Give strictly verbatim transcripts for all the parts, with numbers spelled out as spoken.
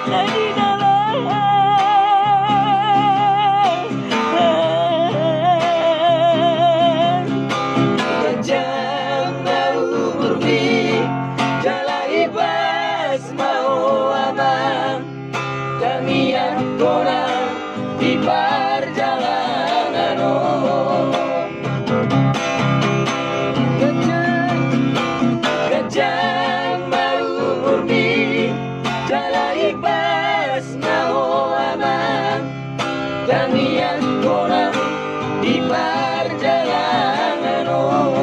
Panjang ma umurmi, jala ipas ma ho amang, tangianghon nang di parjalangan on. Ganjang, ganjang ma umurmi, jala ipas ma ho amang, tangianghon nang di parjalangan on.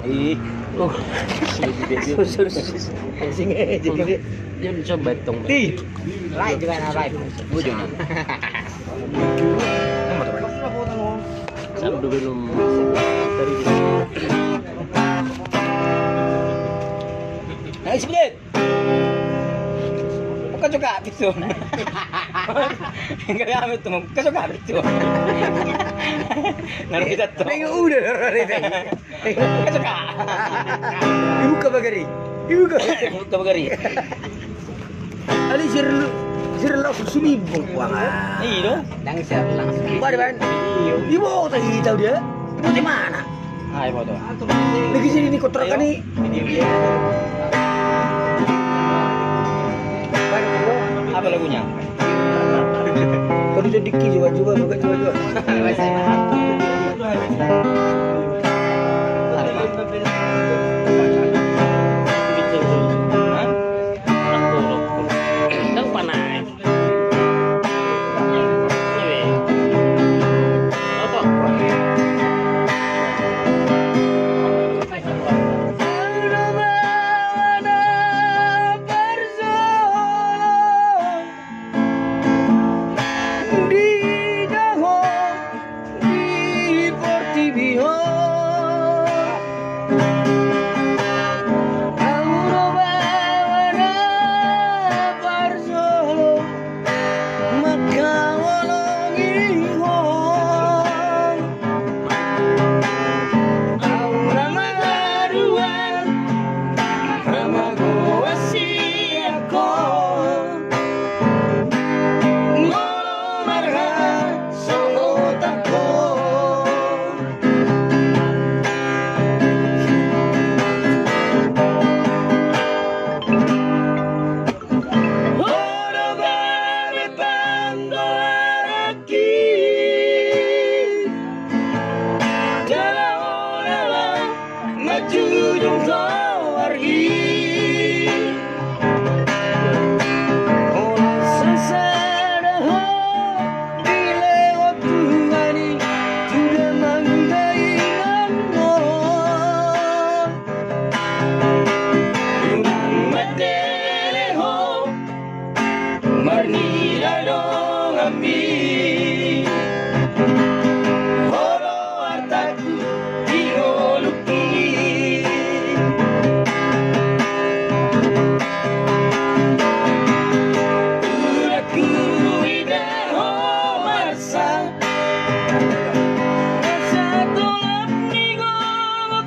Ih. Oh. Sorry, sorry, sorry. Dia mencoba tong. Ti. Live di mana live? Ujung. Sambil belum. Ayo, sebentar. Bukan juga habis tuh. Enggak habis tuh. Bukan juga habis tuh. Nah, kita tuh. Ayo, udah. Bukan juga. Dibuka bagari. Dibuka. Dibuka bagari. Ali sir, sir langsung sini bung. Iya, dong. Dang sir langsung. Pada ban. Iya. Ibu tadi tahu dia. Ibu di mana? Hai, bodo. Lagi sini ni kontrakan ni. Apa lagunya? Kau bisa dikit juga, juga, juga, juga, juga. Hah? Nang panai. Di portibi on. Au do baoa na parjolo mangkaholongi ho. Au na mangaduan hamagoan sian ho. Molo marha sohot ho. Ho do gabe panggoaranki. Jala ho na laho manjujung goarhi. Holan sasada ho dilehon Tuhan i tu damang dainang on. Unang mandele ho marnida donganmi. Ho do artaku di ngolungki. Unang huida ho marsa. Marsa tolap ni gogo.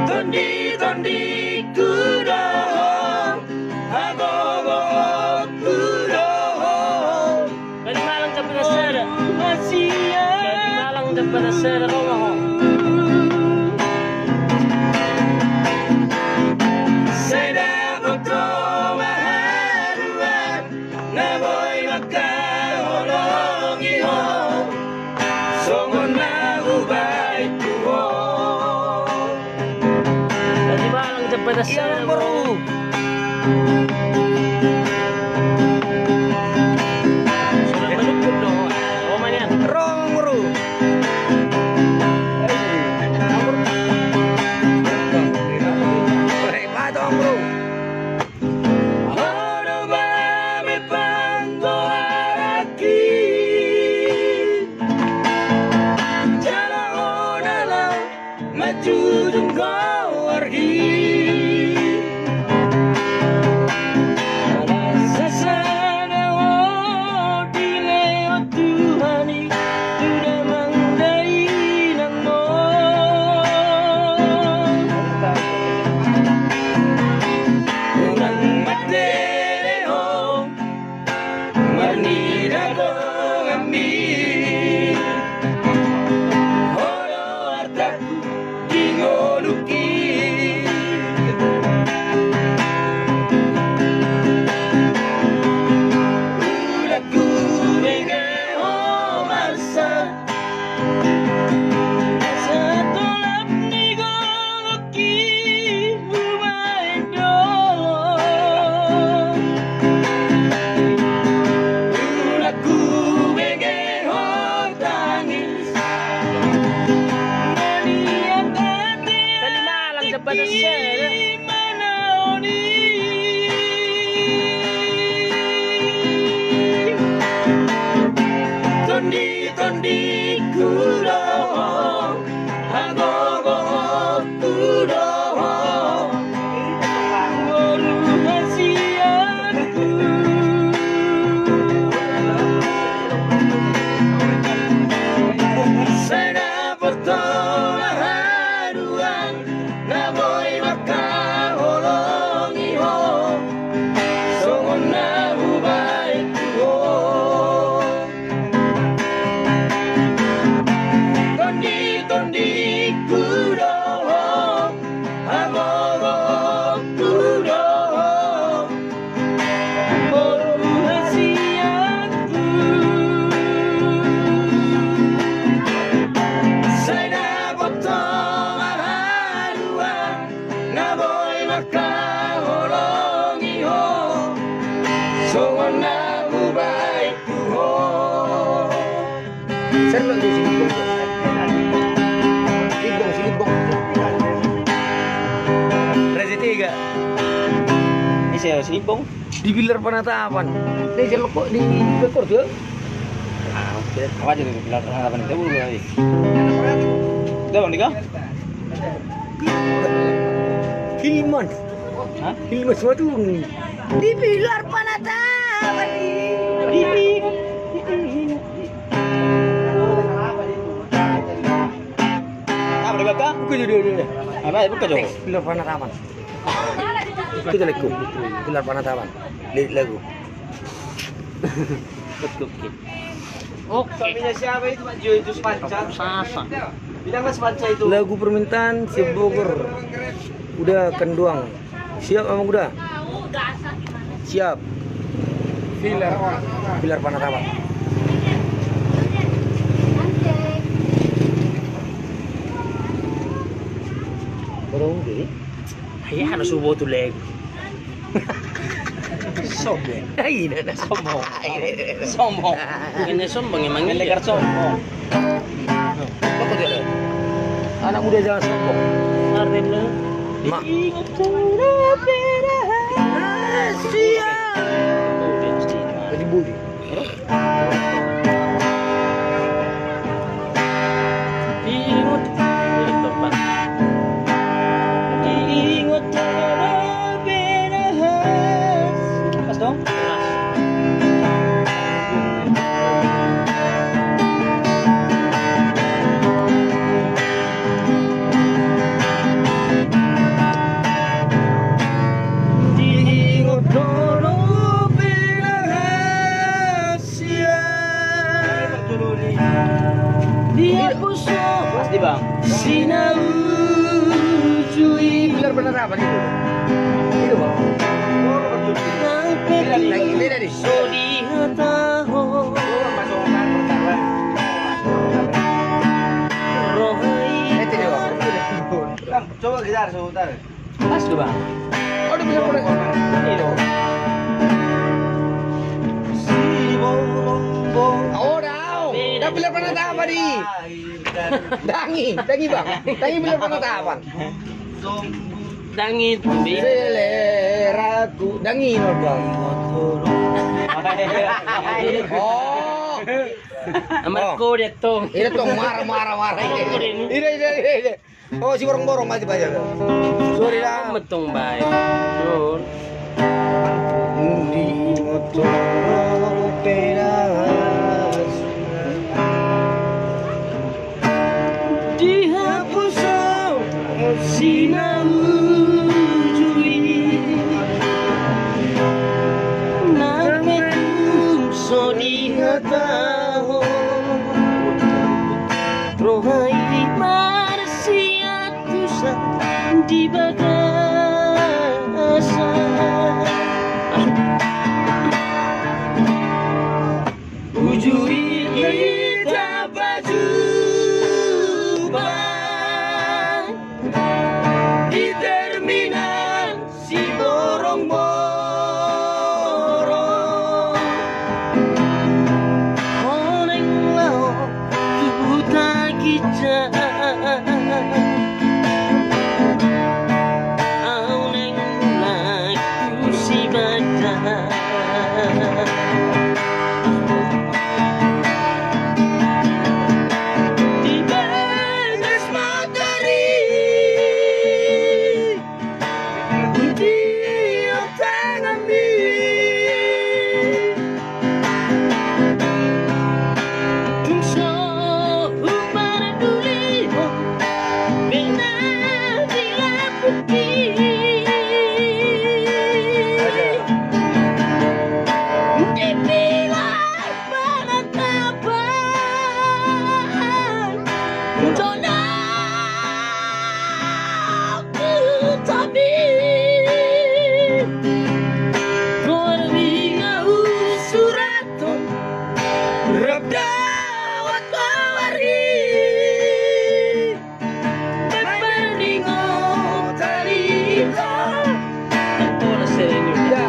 Tondi-tondiku do ho. Hagogoonku do ho. Tadi malam jam berapa sada? Tadi malam jam berapa sada rumah ho? Sada kotro maharuan. Na boi mangkaholongi ho, songon na hubaen tu ho. Tadi malam jam berapa sada rumah ho? Sudah menukun do ho. Rumah ni an. Rumah. Jujung goar hi. Ala sasada on dilehon Tuhan i tu damang dainang on. Unang martelehon marnida donganmi. Ho do artaku di ngolungki. Unang hubege ho marsak. Asa tolap ni golongki hubaen do. Unang hubege ho tangis. Melihat ate. Tadi malam dapat saya. Tondi-tondiku do ho, hagogoonku do ho, boru hasianku. Sai dapot ho haduan na boi mangkaholongi ho, songon na hubaen tu ho. Tondi-tondingku do ho, hagogoonku do ho, boru hasianku. Sai dapot ho ma haduan na boi mangkaholongi ho, songon na hubaen tu ho. Serlok di Silimbong. Silimbong, Silimbong. Resi tiga. Ini saya Silimbong. Di Pilar Panatapan. Ini serlok kok di rekor tuh. Ah, oke. Apa aja di Pilar Panatapan itu dulu kali. Udah, Bang Dika? Hilman. Hah? Hilman Simatupang. Di Pilar Panatapan. Di, di, di, di, di. Apa di belakang? Buka dulu, dulu, dulu. Apa? Buka dulu. Pilar Panatapan. Kita lagu. Pilar Panatapan. Lirik lagu. Oke, oke. Oke. Suaminya siapa itu, Pak Jo, itu Sepanca? Sasa. Bilanglah Sepanca itu. Lagu permintaan si Bogor. Uda Kanduang. Siap, Amang Uda? Siap. Pilar. Pilar Panatapan. Borong deh. Iya, anu subo tu lagu. Sombong. Ai, dah, dah. Sombong. Ai, dah, dah, dah. Sombong. Bukannya sombong, emang pendekar sombong. Apa dia, dah? Anak muda jangan sombong. Arem lu. Mak. Ingat cara berahasia. Budi, pasti. Jadi budi. Siap. Dia pusok. Pasti, Bang. Sinaujui. Benar-benar apa gitu? Itu, Bang. Angkat. Lagi, ini dari. Sodi hata ho. Rohai. Eh, tidak, Bang. Bang, coba gitar sebentar. Pas tuh, Bang. Oh, udah bisa mulai. Iya dong. Si bolong-bolong. Oh, dah. Dah, Pilar Panatapan, di. Dangi, dangi, Bang. Dangi, Pilar Panatapan. Dangi, seleraku. Dangi, Bang. Oh. Amar kode tong. Ida tong, mara, mara, mara. Ida, ida, ida, ida. Oh, si borong-borong mati banyak. Sorry lah. Metong baik. Sun. Di motor pedas. Dihapus si na uju i. Nang pe tung so dihatahon. Roha i marsiantusan di bagasan. Uju i hita pajumpang di terminal Siborongborong. Onek laho tu Huta Ginjang. Au naeng mulak tu Sibadang. Di bagas motor i, hutiop tanganmi. Tung so hupardulihon be na di lambungki. Di pilar panatapan, jolo tu Hutami. Goarmi nga husurathon rap dohot goar i. Member ni ngota lita. Pola sering juga.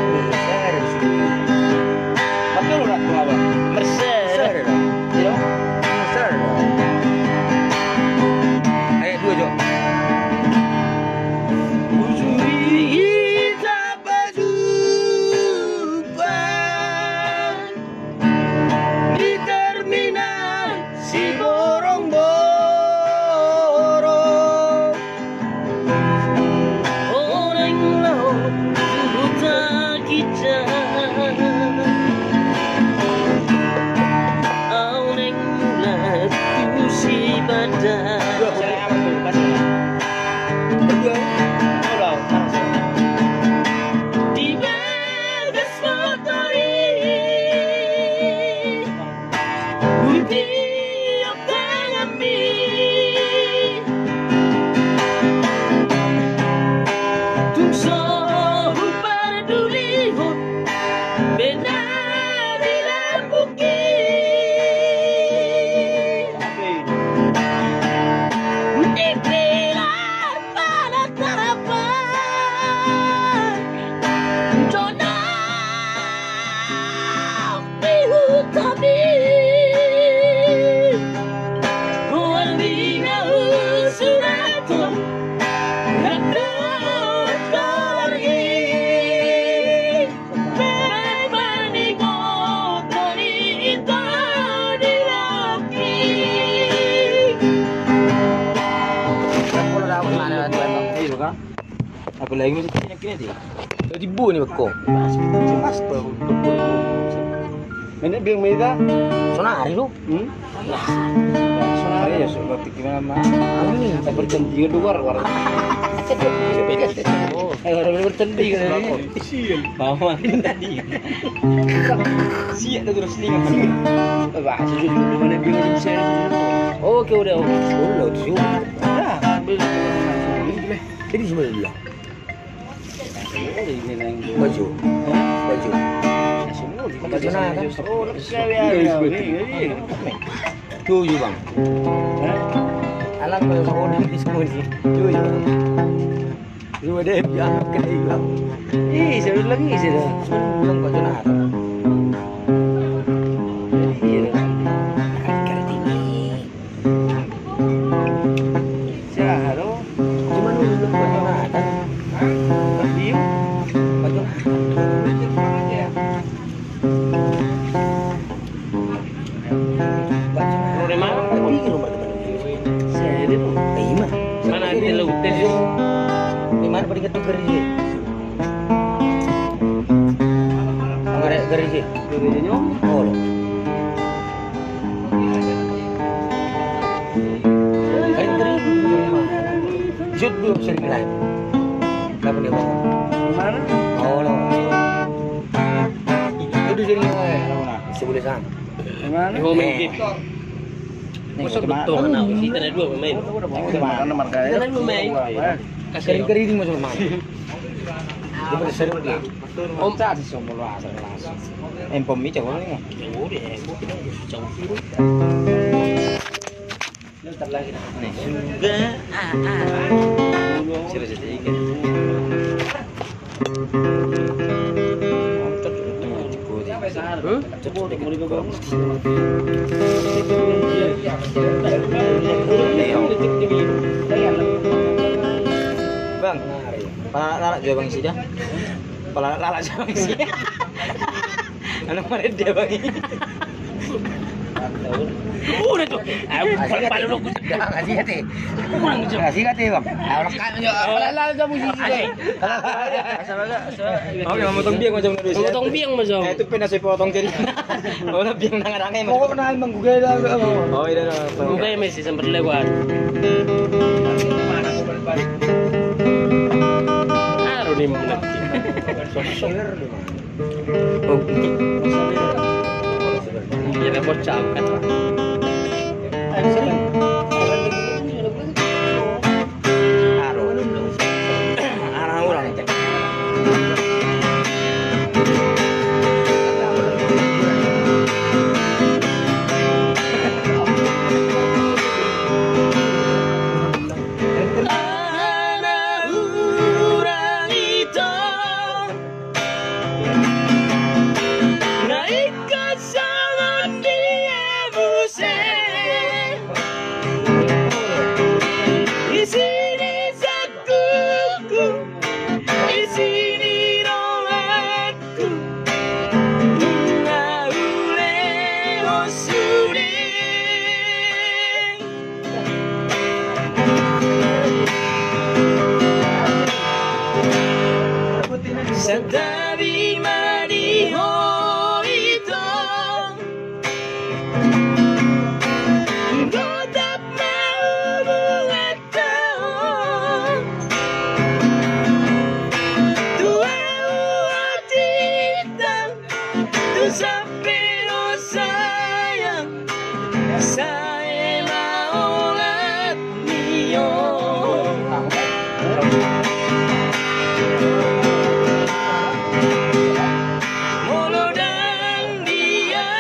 Betul lah, tuh, Abang. Mersen. Mersen, ya? Iya. Mersen. Ayo, dua, Jo. Uju i hita pajumpang di terminal Siborongborong. Onek laho tu Huta Ginjang. Au naeng mulak tu Sibadang. Di bagas motor i, hutiop tanganmi. Tung so hupardulihon be na di lambungki. Di pilar panatapan, jolo di Hutami. Goarmi nga husurathon rap dohot goar i. Member ni ngota lita di lambungki. Apalagi masih kecil-kecil dia. Jadi bu ni beko. Menek bilang meda. Sonari lu. Hmm? Sonari ya, so, berarti gimana, Mas? Amin. Kita bertanding di luar, luar. Eh, orang bertanding kan ini. Mama ini tadi. Siap dah terus ni. Wah, sudah dulu mana bilang saya. Oke, udah, oke. Udah, udah. Dah, ambil. Jadi sebenarnya. Baju. Baju. Baju na. Tujuh, Bang. Alam kalau mau di sini. Tujuh, Bang. Dua deh, biar kena hilang. Ih, saya lagi sih dah. Belum kau jenar. Iya. Siapa tu? Cuman dulu belum pernah makan. Hah? Belum. Baju. Gari, gari, gari. Olo. Gari, gari. Jut dulu sering lain. Kenapa dia bangun? Di mana? Olo. Itu sering lain. Sebelah sana. Di mana? Di home game. Nih, masa betul mana? Kita ada dua pemain. Kita ada dua pemain. Kasih kering-kering masuk rumah. Dia pada seru dia. Om. Empom mi cakap ni. Nih, sudah. Ah, ah. Sudah jadi ikan. Bang, pala lalak jo bang sida. Pala lalak jo bang sida. Anak mana dia bang? Udah tuh. Ayo, pala lu. Kasih kate. Kurang jo. Kasih kate bang. Ayo, kami jo. Pala lalak jo musisi. Oke, mau potong biang macam mana? Potong biang macam. Eh, itu pernah saya potong jadi. Oh, biang nang-nang emang. Pokoknya emang gue dah. Oh, iya dah. Gue kayak masih sempat lewat. Aduh, nih mana? Sosok. Oh. Iya, dah bocah kan. Na ingkon songon dia muse. Isi ni sangkuku, isi ni rohangku, na hulehon sude. Santabi ma di ho ito. Gotap ma hubunganta on. Tu ahu hotintang. Tu sampe do sayang, sae ma olat ni on. Molo dang dia,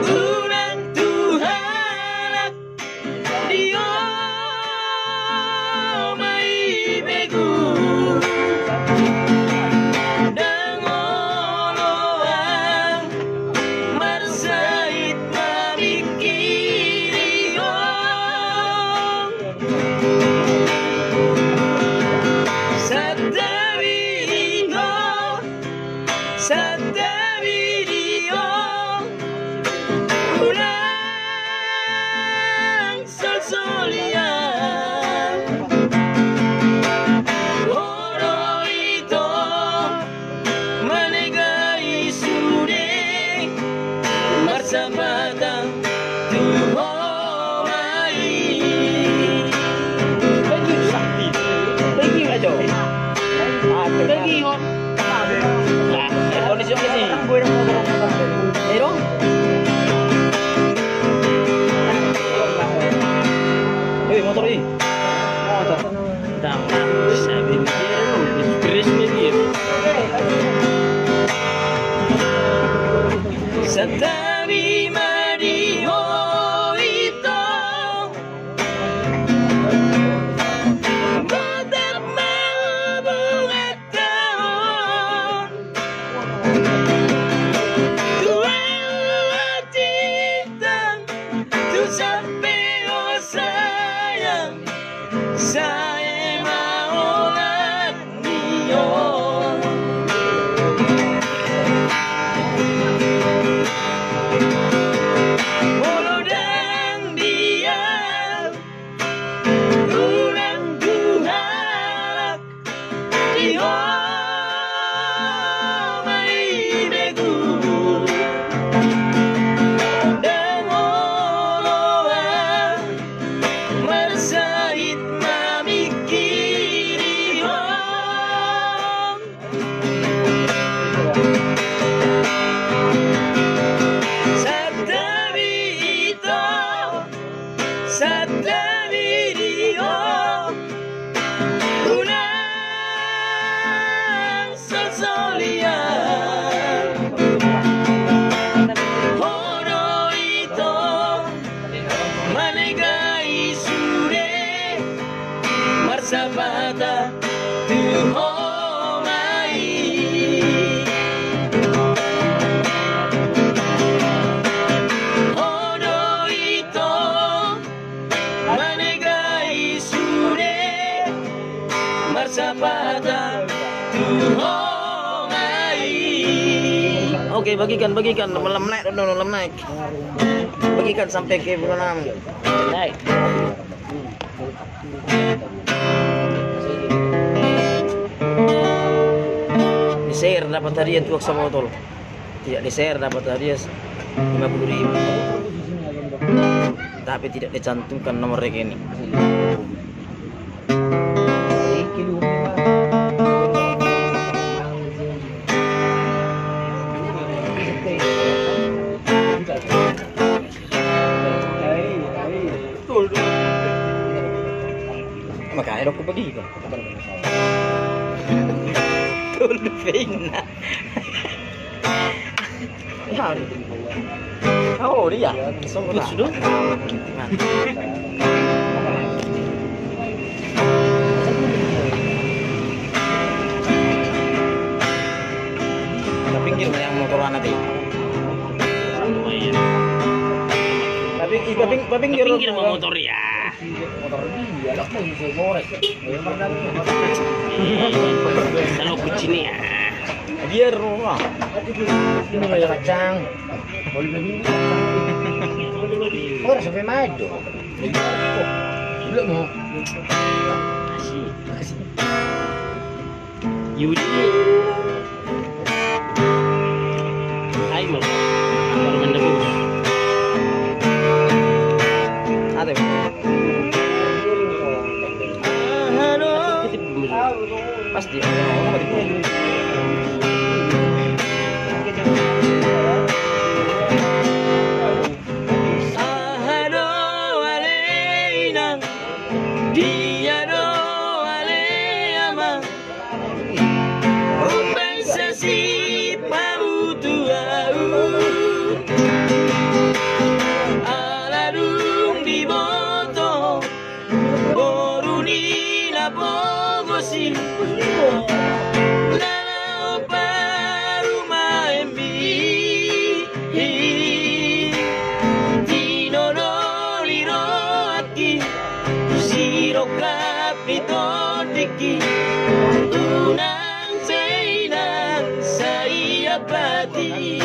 unang tu halak. Dio ma i begu, dang olo au marsahit mambingkiri ho. Santabi di ho. Santabi di ho, unang solsol ia. Ho do ito manegai sude, marsampatan tu ho ma i. Pegi sakti. Pegi ajo. Pegi ho. Nah, kondisi oke sih. Ero. Hei, motor i. Motor. Dang, sabi ni dia, Chris ni dia. Santabi ma di ho ito. Gotap ma hubunganta on. Tu ahu hotintang. Tu sampe do sayang. Santabi di ho, unang salsolian. Ho do ito manegai sude marsapata tu ho ma i. Ho do ito manegai sude marsapata tu ho ma i. Oke, bagikan, bagikan, lam naik, lam naik. Bagikan sampai ke bulan enam. Naik. Di-share dapat hadiah tuak sabotol. Tidak di-share dapat hadiah lima puluh ribu. Tapi tidak dicantumkan nomor rekening. Makanya aku pergi kok. Tolu pena. Ya. Oh, dia. Sudah. Pinggir yang motor anak tadi. Tapi, tapi, tapi pinggir. Pinggir mau motor ya. Motor dia, lah, bisa gores. Kalau kucing ya. Dia rumah. Ini kayak kacang. Ora sampai maju. Belum mau. Yudi. Hai, Bang. Baru main debus. Ada, Bang. Pasti. Aha do ale inang, dia do ale amang. Rupa sasi pamutu au. Ala dung diboto boru ni na pogos i, na laho parumaenmi. Tinodoli rohangki, sidongkap ni tondingki, unang sai inang sai ampati.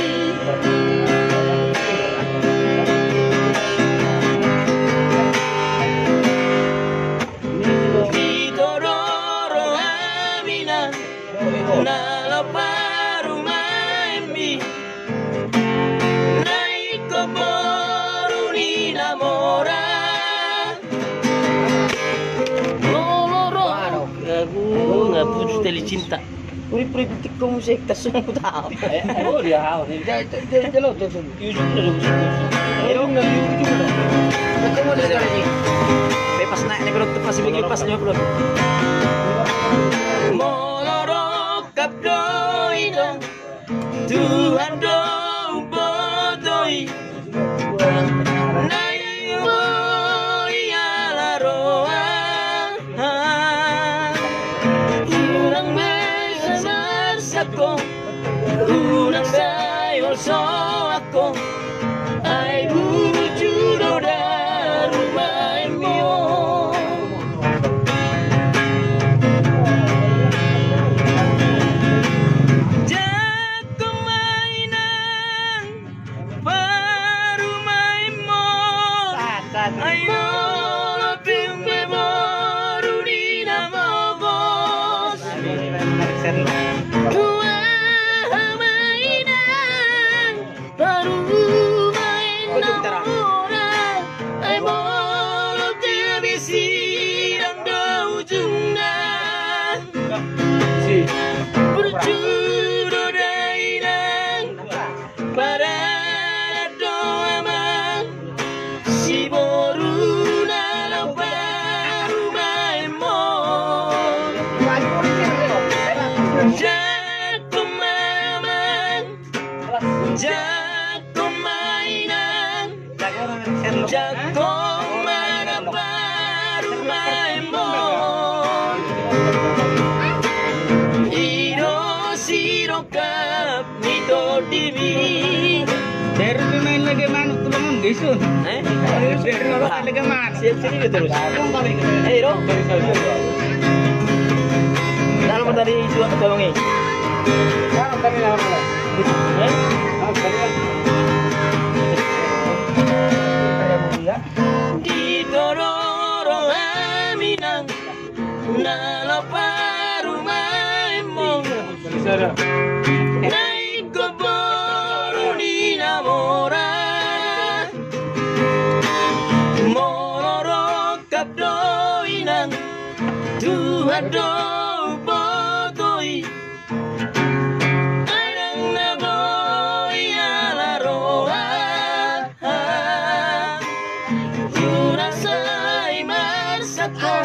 Ito do rohami inang, na laho parumaenmi, na ingkon boru ni na mora. Molo ro. Aku nggak putus tali cinta. Urip-urip tikko musik tas semua tahu. Eh, oh, dia tahu. Dia, dia, dia, dia lo tuh. Ujung udah, ujung udah. Ujung udah, ujung udah. Ketemu dia lagi. Bebas naik nih, belum tepas, begini pas lima puluh. Molo rongkap do inang, Tuhan do umbotoi. Na i boi ala roha. Unang be sai marsangko, unang sai holsoanko. Ai bujur do da rumaenmi on. Jangkon ma inang parumaenmon. Ai molo tung be boru ni na mogos. Tua ma inang parumaen na mora. Ai molo tung be sidang do ujungna. Burju do da inang, padanan do amang, si boru Lagi manuk tulang on, Jason. Eh? Lagi manuk. Siap sini dia terus. Eh, Ro. Dalam tadi itu tolong, eh. Dalam tadi nama. Eh? Dalam tadi. Di tororo aminang. Na laho parumaenmon. Na ingkon boru ni na mora. Molo rongkap do inang, Tuhan do huboto i. Ai ndang na boi ala roha. Unang sai marsak ho,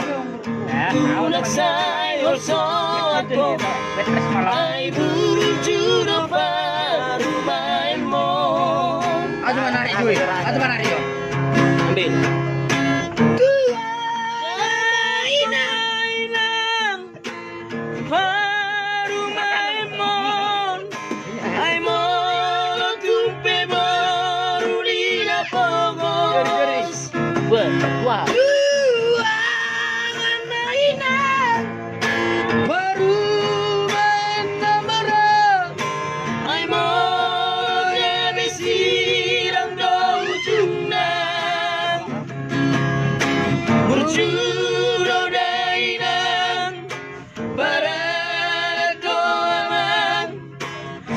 unang sai holsoan ho. Ai burju do parumaenmon. Aduh, mana hari gue? Aduh, mana hari gue? Ambil. Tua inang. Parumaenmon, ai molo tung pe boru ni na pogos. Wah, wah. Tuangan na inang, parumaen na mora. Ai molo gabe sirang do ujungna. Burju do dainang. Baranak do amang,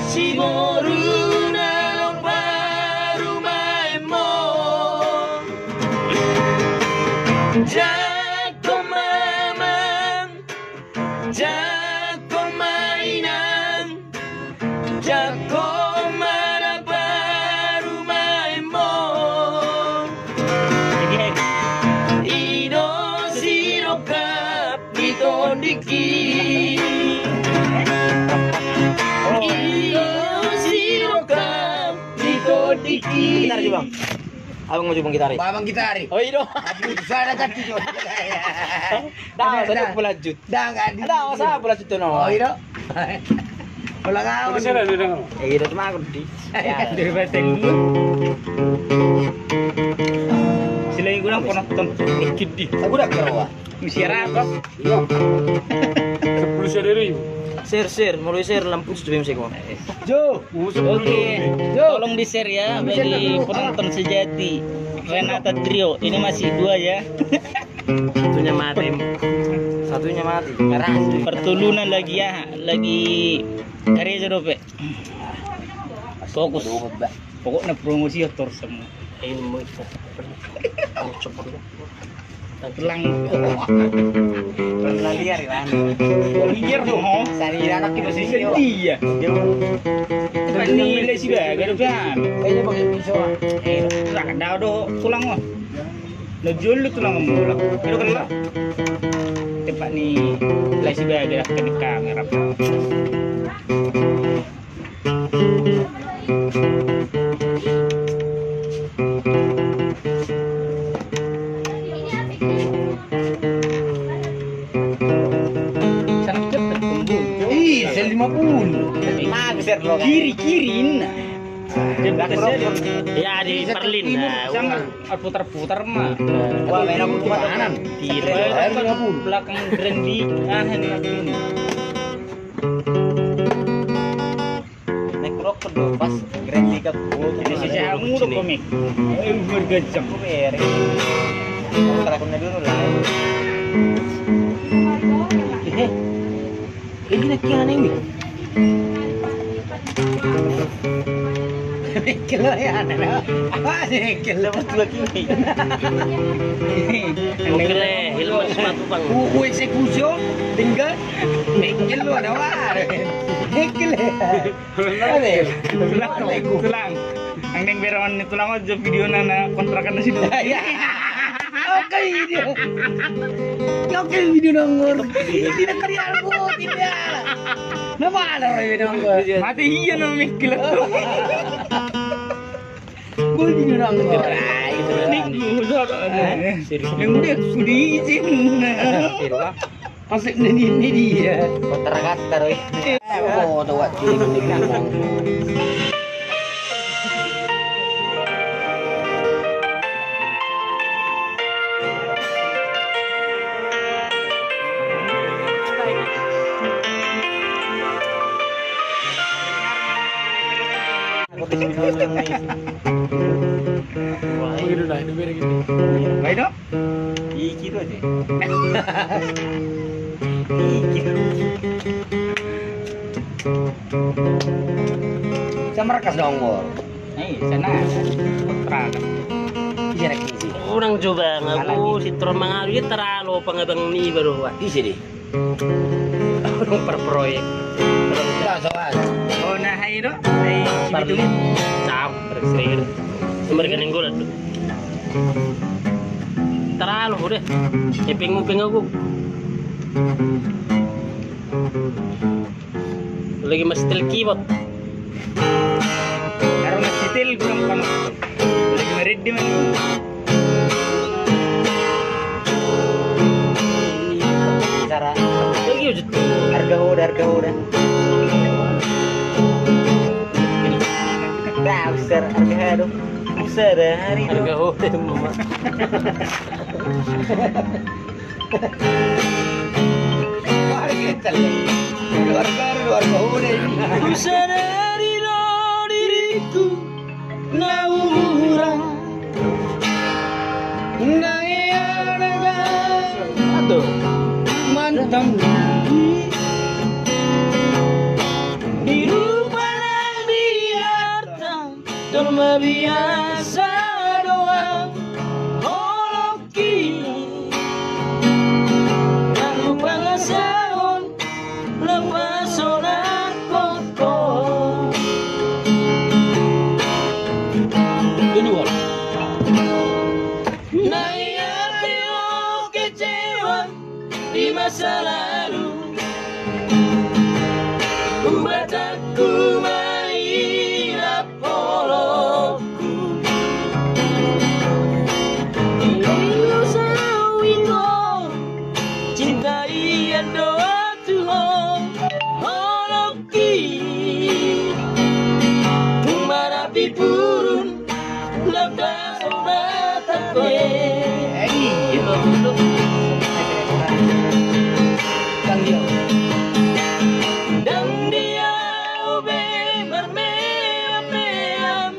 si boru na laho parumaenmon. Jangkon ma amang, jangkon ma inang. Jangkon ma na parumaenmon. I do sirongkap ni tondingki. I do sirongkap ni tondingki. Gitar aja, Bang. Abang mau coba gitar. Abang gitar. Oh, iya dong. Aduh, susah ada kaki, Jon. Dah, dah, saya dah. Lanjut. Dah, nggak di- Dah, masa aku lanjut tuh, no. Oh, iya. Ulang awal. Udah, udah, udah. Eh, iya, cuma aku di. Dari bateng. Selain gue nonton, nonton dikit di. Aku udah keluar. Mesti apa? Iya. Sepuluh sadari. Share, share, mulai share lampu sudah bisa kau. Jo. Oke, tolong di-share ya bagi penonton sejati Renata Trio. Ini masih dua ya. Satunya mati. Satunya mati. Pertulunan lagi ya, lagi karejo dope. Fokus. Pokokna promosi ya, tor semua. Ini mau cepet. Mau cepet. Tulang. Pernah liar, Iwan. Liar dong, ho. Sari anak kita sih. Sedih ya. Ini nilai sudah, gak ada kan. Kayaknya pakai pisau, ah. Eh, lah, ada do tulang, wah. Nah, jolo tulang mulak. Ada kan lah. Cepat ni, nilai sudah, gak ada kamera. Ih, sel lima puluh. Kiri, kiri, inna. Ya, di Perlin. Putar-putar ma. Wah, main aku kanan. Kiri. Belakang Grandi. Ah, ini. Naik rokok dong, pas Grandi ke. Oh, ini si jamu dong, komik. Eh, umur gajang. Aku beri. Teleponnya dulu lah. Eh, ini lagi aneh nih. Mengkel ya, aneh. Apa sih mengkel? Dapat dua kilo. Mengkel, eh, helm, sepatu, Bang. Ku, ku eksekusi, tinggal. Mengkel lu ada wah. Mengkel ya. Tulang, tulang. Nang deng beron ni tulang aja video nana kontrakan di situ. Iya. Oke, video. Oke, video nongol. Tidak kerja aku, tidak. Nama ada video nongol? Mati iya nama Mikil. Gue video nongol. Minggu, sor. Serius? Yang udah, aku diizin. Serius, Bang? Asik ni, ni, ni dia. Kotor kata, Roy. Oh, tuh, Wak, dia ni ngomong. Wah, ini udah, ini beda gini. Baik, Dok? Iki do, Dek. Iki do. Sama rekas dong, Bor. Eh, sana. Putra. Iya, rek isi. Orang coba ngaku, si Tron mangalu, ya terlalu pengabang ni baru, wah. Isi deh. Orang per proyek. Dah, soal. Oh, nah, hai do. Hai, Parli. Sibitung. Cam, berserir. Nomor rekening gua tuh. Terlalu deh. Epeng mupeng aku. Lagi mas setel keyboard. Karo mas setel kurang panas. Lagi meredde man. Cara. Lagi ujut. Arga hoda, arga hoda. Dah, besar arga hoda. Besar hari. Arga hoda, mama. Keluarga, keluarga hoda ini. Kusadari do diriku na umurna na eana. Aduh. Mantan diri. Di rupa na biarta. Jolma biasa doang. Holongki. Lalu pangasahon. Lapas onak koko. Ini wal. Na ia pe ho kecewa di masa lalu. Umbatanku mairap holongku. Ilu sawi ko cinta ian doa tu ho holongki. Marapi purun. Ndang dia ube marmeam-meam.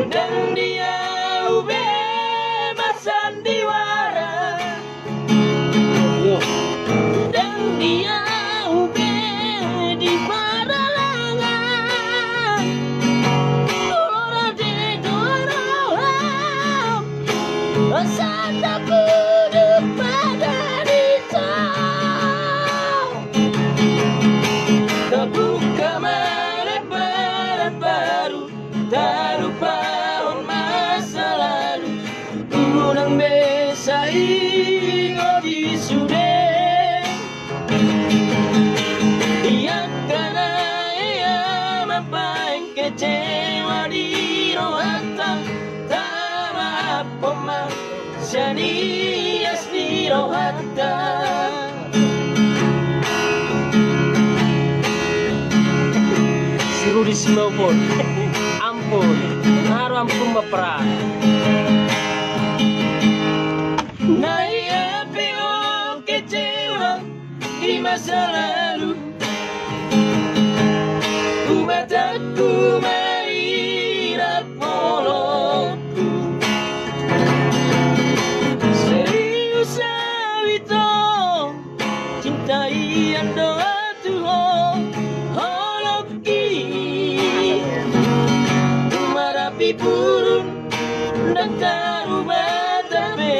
Ndang dia ube marsandiwara. Ndang dia ube di pardalangan. Molo rade do roham, asa tapuduk pada dita. Tabuka ma lembaran baru. Tarupahon masa lalu, unang be sai ingoti sude. Ia angka na ia mambaen kecewa di rohanta, tamaafhon ma sian ias ni rohanta. Si Rudi Simaupon. Ampun. Naru ampun ma pra. Na ia pe ho kecewa di masa lalu. Umbatanku mairap holongku. Serius au ito, cinta ian doa tu ho holongki. Marapi purun ndang tarubata be.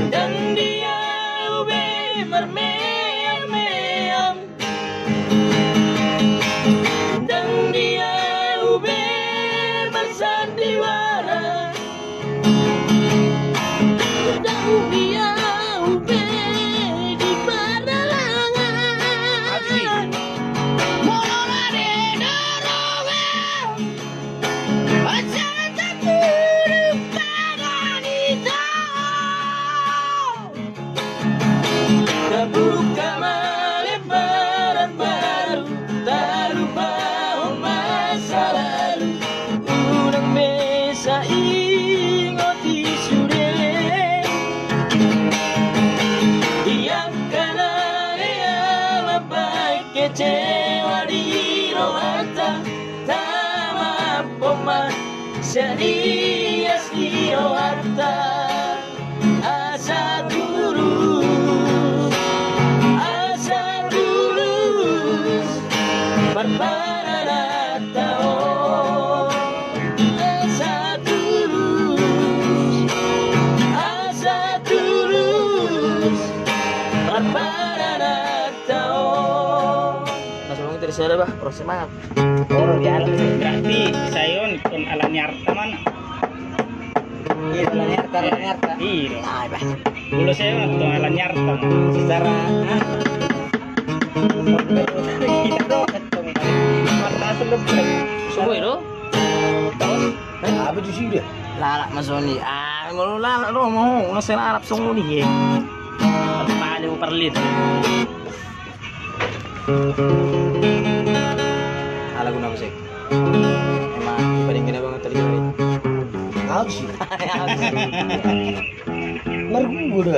Ndang dia ube marmeam-meam. Ndang dia ube marsandiwara. Ndang dia ube di pardalangan. Molo rade Sadias di rohanta, asa tulus, asa tulus parparananta on. Asa tulus, asa tulus parparananta on. Nah, sebelum kita di sana, bah, terus semangat. Berarti saya on, on ala ni arta mana? Iya, ala ni arta, ala ni arta. Iya. Nah, bah. Dulu saya on, on ala ni arta. Secara, ah. Kita doang, ketemu. Mata selebay. Semua itu? Terus? Eh, apa tu sih dia? Lalap masuk ni. Ah, kalau lalap doang mau, nasi lalap semua ni, ya. Paling perlit. Ala guna musik. Emang paling gede banget tadi hari. Apa sih? Marguna.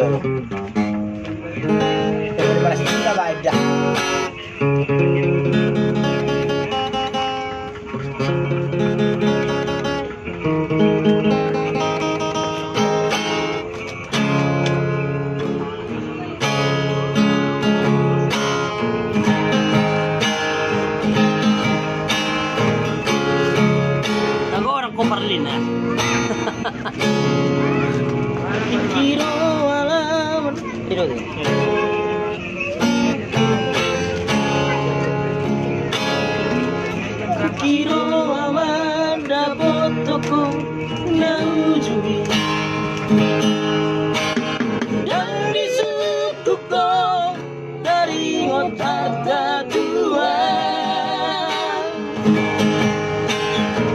Daripada kita baca. Nagorang ko parlina. Kiro alaman. Kiro deh. Kiro aman dapot toko na ujui. Dan di suku ko taringot hata Tuhan.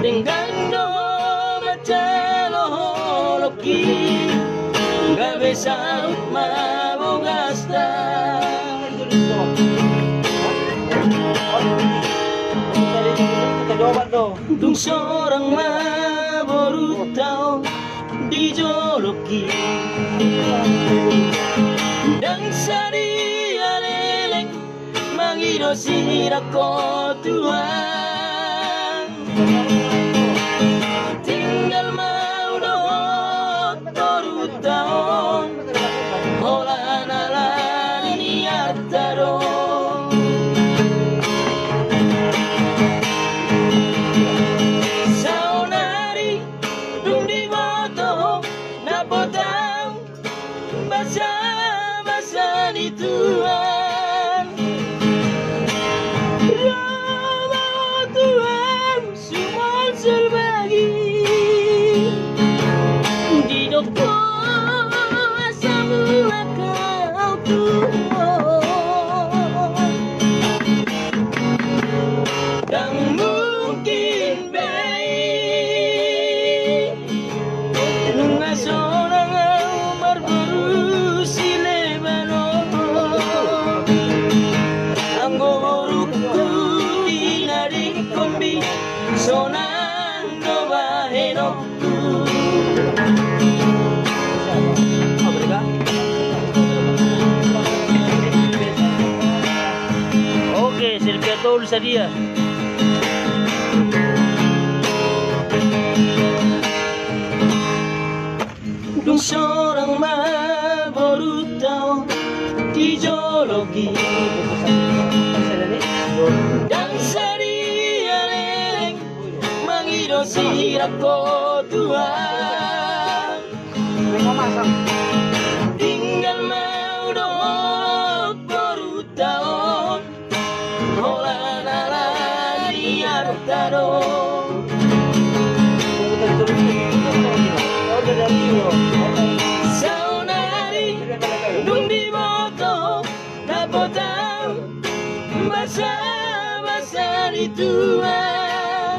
Denggan do baca loholongki, gabe saut ma bogasta. Dung sorang ma borunta on di jolongki. Ndang sadia leleng mangido sirangko Tuhan. Tinggal ma au dohot borunta on, holan ala ni arta do. Saonari dung diboto ho na potang basa-basa ni Tuhan. Ro ma ho Tuhan sumolsol bagi. Didok ho asa mulak au Tuhan. Ndang mungkin be i. Nunga sonang au marboru si Lebanon. Anggo borungku tinadingkonmi, sonang do bahenonku. Oke, Silvia Tolu sadia. Dung sorang ma borunta on di jolongki, ndang sadia leleng mangido sirangko Tuhan. Tinggal ma au dohot borunta on, holan ala ni arta do. Saonari dung diboto na potang basa-basa ni Tuhan.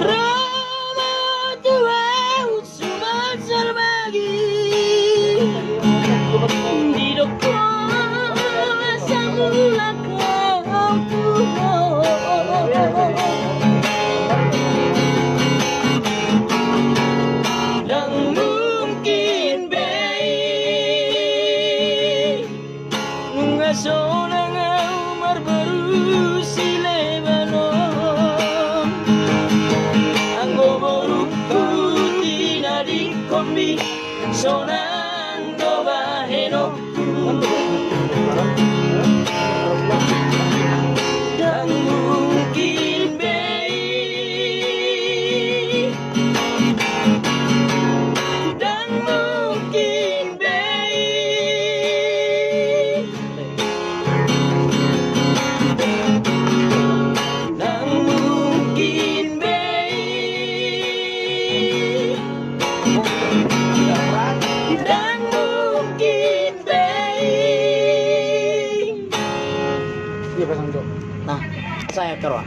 Ro ma ho Tuhan sumolsol bagi. Didok ho asa mulak au Tuhan. Ndang mungkin be i. Nunga sonang au marboru si Lebanon. Sonang do bahenonku. Ndang mungkin be i. Ndang mungkin be i. Ndang mungkin be i. Ndang mungkin be i. Iya, pasang, Jok. Nah, saya keluar.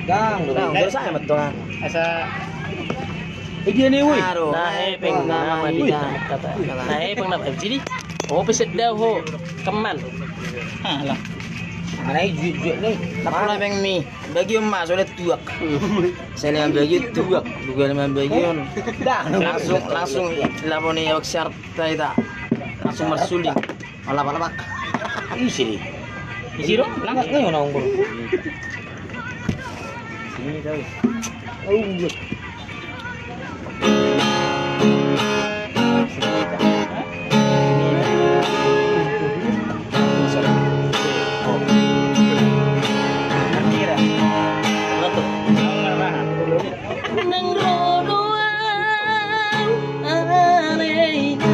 Ndang, ndang, ndang, saya betul. Asa. Eh, dia nih, woi. Aduh. Nah, hepeng nama ini. Nah, hepeng nama. Jadi, oh, peset dah, ho. Keman. Alah. Mana jujuk nih? Tapi lah, Bang, nih. Bagian mas, udah tuak. Saya lima bagian tuak. Bukan lima bagian. Dah. Langsung, langsung lapor nih, awak siar, ta, ta. Langsung marsuling. Alap, alap, alap. Isi nih. Isi dong, nang. Nggak, nggak, nggak, nggak. Sini, tahu. Oh, iya. Nang ro do au, alai na.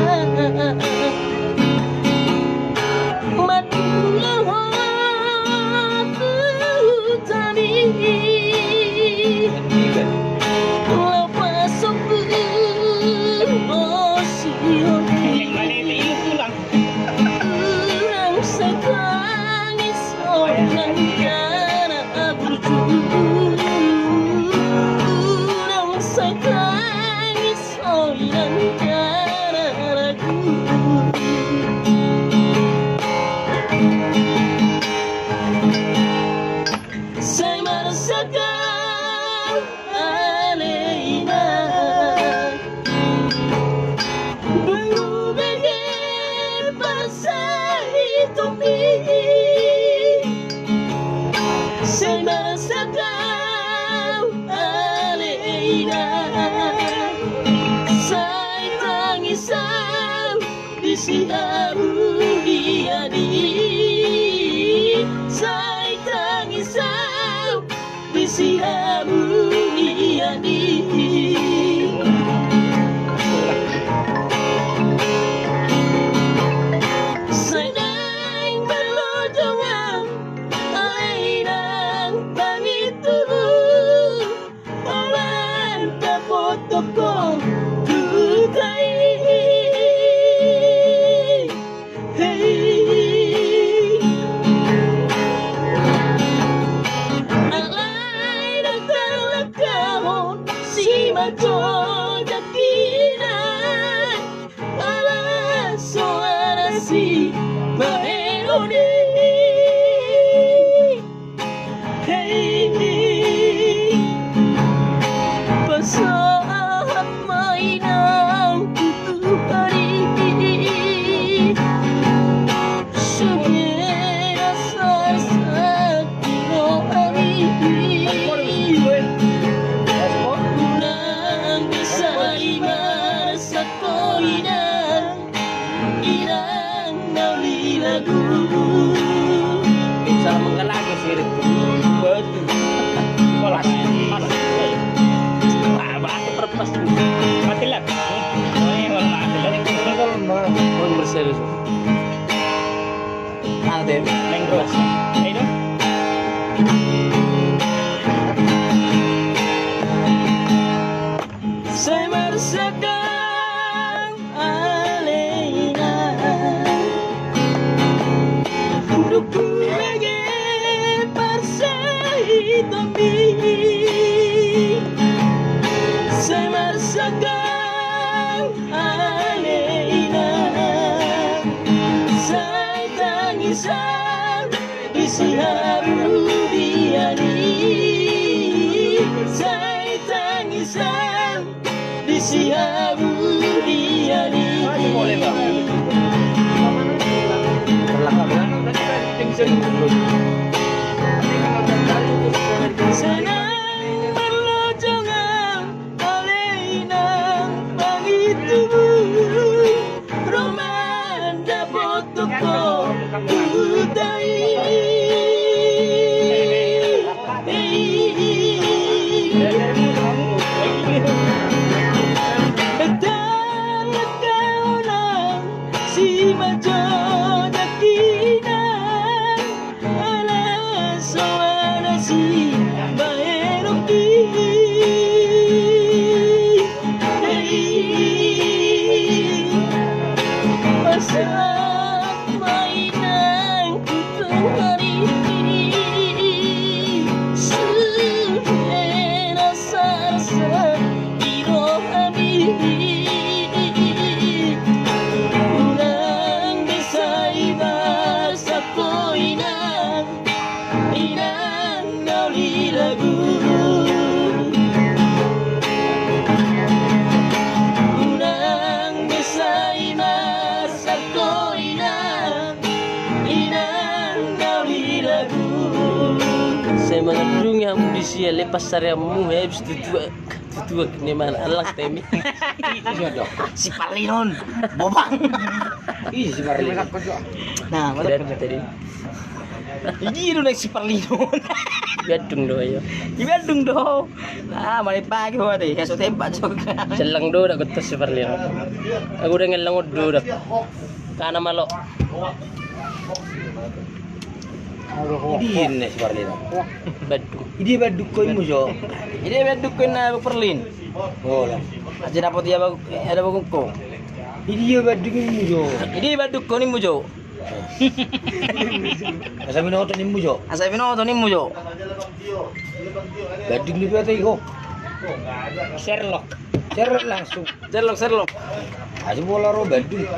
Madula ho tu hutami. Lapas sobu o sioni. Unang sai tangis, unang gara burju. Unang sai tangis, unang gara ragu. Sai marsak au, alai na. Dung hubege parsahitonmi. Sai marsak au, alai na. Sai tangis au, disi hamu ia di. Sai tangis au, disi hamu ia di. Sai naeng marlojong au, alai nang tangi tubu. Holan dapothon ho huta i. Hei. Alai ndang tarlangkahon simanjujung i, na ala so adong sibahenon i. Hei, pasahat ma inang tu Tuhan i. Songon i asa sakti roha i. Unang bisa i marsak ho inang. Inang na uli lagu. Bisa menggalak sih. Betul. Pas, pas. Ah, baru perpas. Mati lah. Oh, iya, kalau mati lah. Oh, berserius. Ada. Main terus. Ayo dong. Sai marsak au, alai na. Dung hubege parsahitonmi. Sai marsak au, alai na. Sai tangis au, disi hamu ia di. Sai tangis au, disi hamu ia di. Sai naeng marlojong au, alai na. Lagu. Unang be sai marsak ho inang, inang na uli lagu. Sai mangandungi hamu disi ale pasareanmu, habis tutuak, tutuak ni mana alang temi. Si Parlin on, bobang. Ih, si Parlin. Nah, mantap. Tadi. Idi do naik si Parlin on. Bandung do, ayo. Di Bandung do. Ah, mari pagi ho ate, ya so tembak juga. Sellang do dak gotos si Parlin on. Aku udah ngellang do dak. Kana malo. Idi ne si Parlin on. Bandung. Idi Bandung ko immu jo. Idi Bandung ko inna Parlin. Oh lah. Aja dapat ia bag-, ada bagungko. Idi Bandung immu jo. Idi Bandung ko nimmu jo. Asa binoto nimmu jo. Asa binoto nimmu jo. Bandung ni pata iko. Sherlock. Sherlock langsung. Sherlock, Sherlock. Asa bola ro Bandung.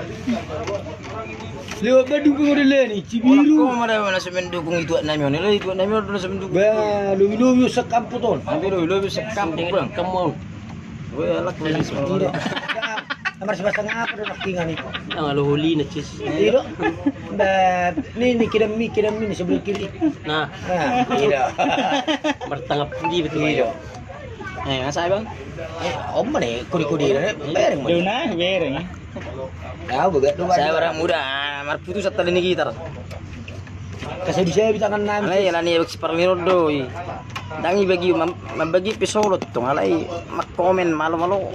Lewat Bandung pe model ni, Cibiru. Ko mana mana semen dukung itu nami on. Itu nami on semen dukung. Ba, lobi lobi sekampung on. Tapi lobi lobi sekampung bang. Kamu. Weh, alak. Tidak. Nomor sebelas setengah apa do nangkingan i? Yang alo holi na cis. Iya do. Ba, ni, ni kidam mi, kidam mi ni sebelah kiri. Nah. Nah, iya do. Martangap pudi betul. Iya do. Eh, masa bang? Eh, om mana kudi-kudi ni? Bereng mana? Dona, bereng. Tahu begat tu. Saya orang muda, marputus tali ni gitar. Kasih bisa di tangan nami. Alai, alani bagi si Parlin on do i. Ndang i bagi, mam-, mambagi pe solot tong, alai mangkomen malo-malo.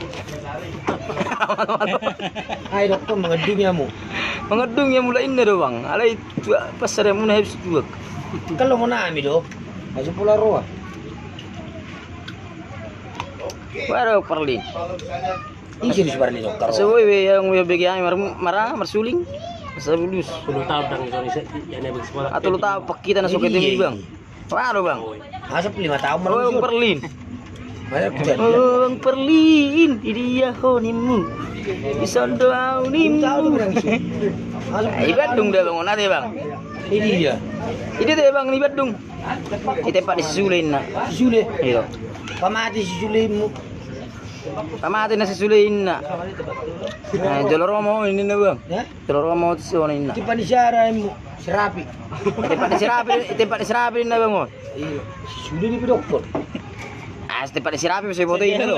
Ai dokkon mangandungi hamu. Mangandungi hamu la inna do bang. Alai tuak pasareanmuna habis tuak. Kalau mau nami do. Masuk pulau roa. Waduh Parlin. Ise di Suparni Sokar. Asa boi be yang boi bege ami mar-, mara, marsuling. Asa bulus. Sepuluh tahun dang, sorry, se-, ya, ne, bagi sekolah. Atau lu tahu pekita na soket ini, Bang? Waduh, Bang. Asa lima tahun. Oh, Bang Perlin. Oh, Bang Perlin, idia ho nimmu. Di sondo au nimmu. Di Bandung da, Bang, on ate, Bang. Idia. Idia da, Bang, di Bandung. Di tempat ni si Sule inna. Si Sule? Iyo. Pamate si Sule immu. Pamate na si Sule inna. Eh, jolo ro ma ho ninna, Bang. Eh? Jolo ro ma ho tu son inna. Tempat ni si Ara immu, si Rapi. Tempat ni si Rapi, tempat ni si Rapi inna, Bang, on. Iyo. Si Sule di pedokkon. Ah, tempat ni si Rapi pe so iboto inna do.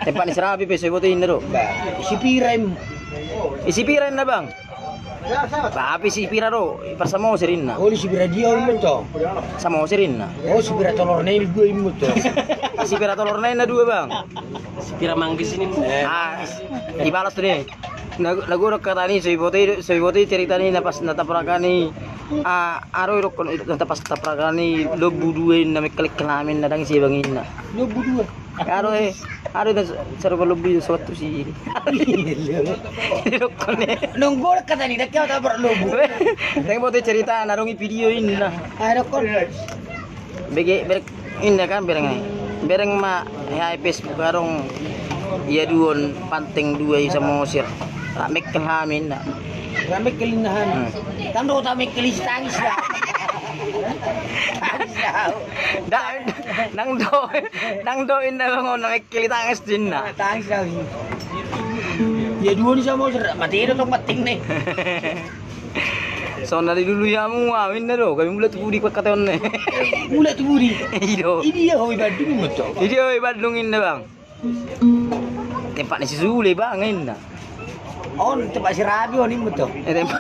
Tempat ni si Rapi pe so iboto inna do. Bah, isi pira immu? Isi pira inna, Bang? Bah, isi pira do, i par Samosir inna. Oh, isi pira dia immu to? Samosir inna. Oh, isi pira tolorna i dua immu to? Isi pira tolorna inna dua, Bang. Isi pira manggis ini? Ah, dibalas tu dia. Na, na godang hata ni, so iboto i, so iboto i cerita ni na pas na taprakan i. Ah, aro i dokkon i na pas taprakan i lombu dua inna, mekkel-mekkel hami inna, ndang ise, Bang, inna. Lombu dua. Aro e, aro na sarupa lombu i so tusi. Dokkon e. Nunggu hata ni, dak kau tabrak lombu. Ndang iboto i cerita na adong i video inna. Ah, dokkon. Bege, bereng, inna kan bereng ai. Bereng ma, ya, Facebook adong ia dua on panteng dua i Samosir. Rap mekkel hami inna. Rap mekkel inna hami. Hmm. Tang do ta mekkel i tangis da. Tangis da. Da, ndang do, ndang do inna, Bang, on na mekkel i tangis inna. Tangis da. Ia dua on i Samosir, mate do tong penting ni. Songon na dilului hamu au inna do, gabe mulak tu pudi pangkataion na. Mulak tu pudi? I do. Idia ho i Bandung immu to? Idia ho i Bandung inna, Bang? Tempat ni si Sule, Bang, inna. On tempat si Rapi on immu to? Eh, tempat.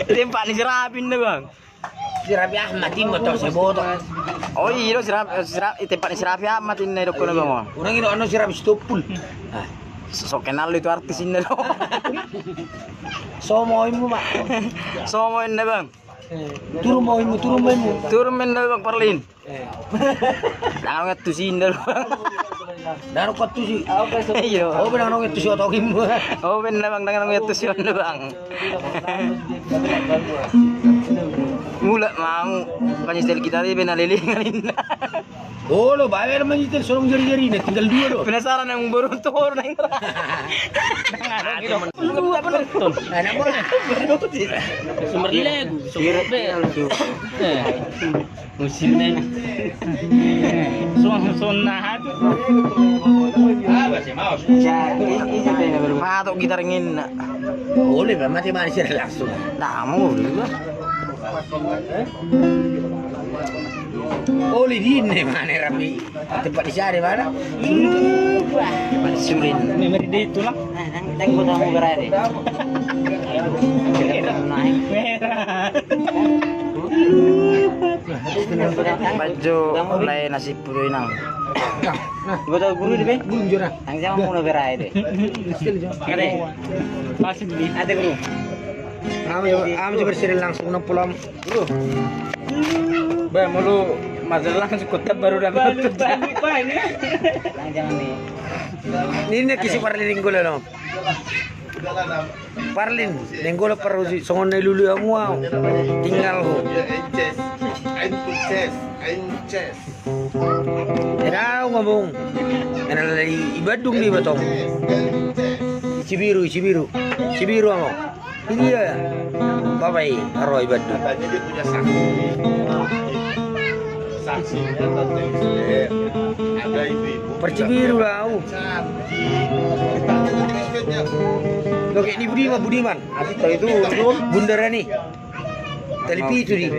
Tempat ni si Rapi inna, Bang. Si Rapi Ahmad immu to, so iboto. Oh iyo, si Rap-, si Rap-, i tempat ni si Rapi Ahmad inna i dokkon, Bang, on. Unang i do anu si Rapi Sitompul. Ah. So, so kenal itu artis inna do. So ma ho immu, Mak. So ma ho inna, Bang. Turun ma ho immu, turun ma ho immu. Turun ma inna, Bang Perlin. Eh. Ndang adong antusi inna do, Bang. Ndang adong antusi. Iyo. Oh, ndang adong antusi oto immu. Oh, benar, Bang, ndang adong antusi inna, Bang. Mulak ma hamu, panyetel gitar i pe na leleng inna. Olo, bae mangitel sonong jari-jarina, tinggal dua do. Penasaran nang boru tu boru nang. Sumber lagu, sumber be. Eh. Musim ne. Suang suang na hatu. Patok gitar ngin. Boleh ba mati mati sira langsung. Nah, mau boleh ba. Boleh di ini mana rapi. Tempat di sana mana? Tempat di Surin. Memang di tulang. Nah, nang nang gua tamu berada. Merah. Baju lain nasib puluh inang. Nah, nah. Gua tahu guru di be. Guru jora. Nang jama mau berada. Ada. Masih di. Ada guru. Am jo, am jo berseri langsung enam puluh. Beh, molo masalah langsung kota baru dapat. Ini nih kisi Parlin ninggol lo. Parlin ninggol parrosi songon na ilului hamu au. Tinggal ho. Eda ngomong. Ena lagi i Bandung di batong. Cibiru, Cibiru. Cibiru ngomong. Iya. Bapak i, aro i Bandung. Katanya dia punya saksi. Saksinya tante Ister. Ada ibu-ibu. Percibiru lau. Cantik. Oke, ini Budiman, Budiman. Asik tadi itu, itu. Bundarani. Tali pitu di.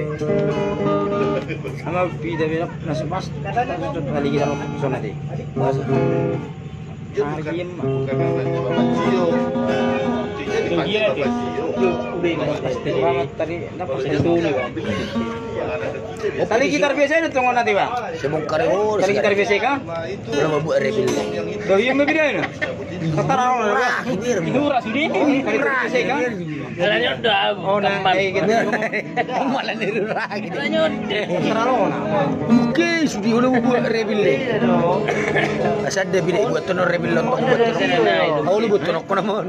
Sama pita beda nasib pas. Tali kita sonat i. Dia bukan, bukan anaknya Bapak Jio. Dia dipanggil Bapak Jio. Tadi gitar biasa itu tongon nanti, Bang. Sebongkar. Tadi gitar biasa kan? Kalau mau buat rebil. Do iya mau beda ini. Kata rau lah. Itu ras ini. Tadi gitar biasa kan? Lanjut dah. Oh, nah, kayak gitu. Malah niru lagi. Oke, sudah udah buat rebil deh. Asal dia bilang buat tenor rebil lontong buat tenor. Oh, lu buat tenor kau nama?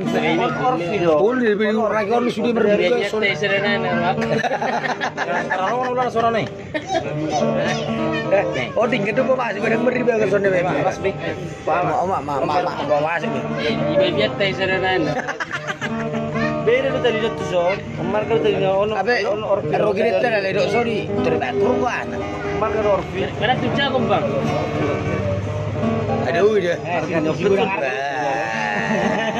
Oh, lu rebil lagi, oh, lu sudah berbuka, soalnya. Terlalu ulang suara nih. Oh, dingin tuh, Pak, masih pada beri bagas, soalnya, Pak. Mas, Bik. Paham? Ma, ma, ma, ma, ma, ma, ma, ma, ma. Eh, iba biar tai serenan. Beda do tadi do tu so. Marga do tadi na ono. Abe, ono orpi. Ero gede tadi le do so di. Terbatur gua. Marga do orpi. Mana tu jago, Bang? Ada udah. Marga do orpi.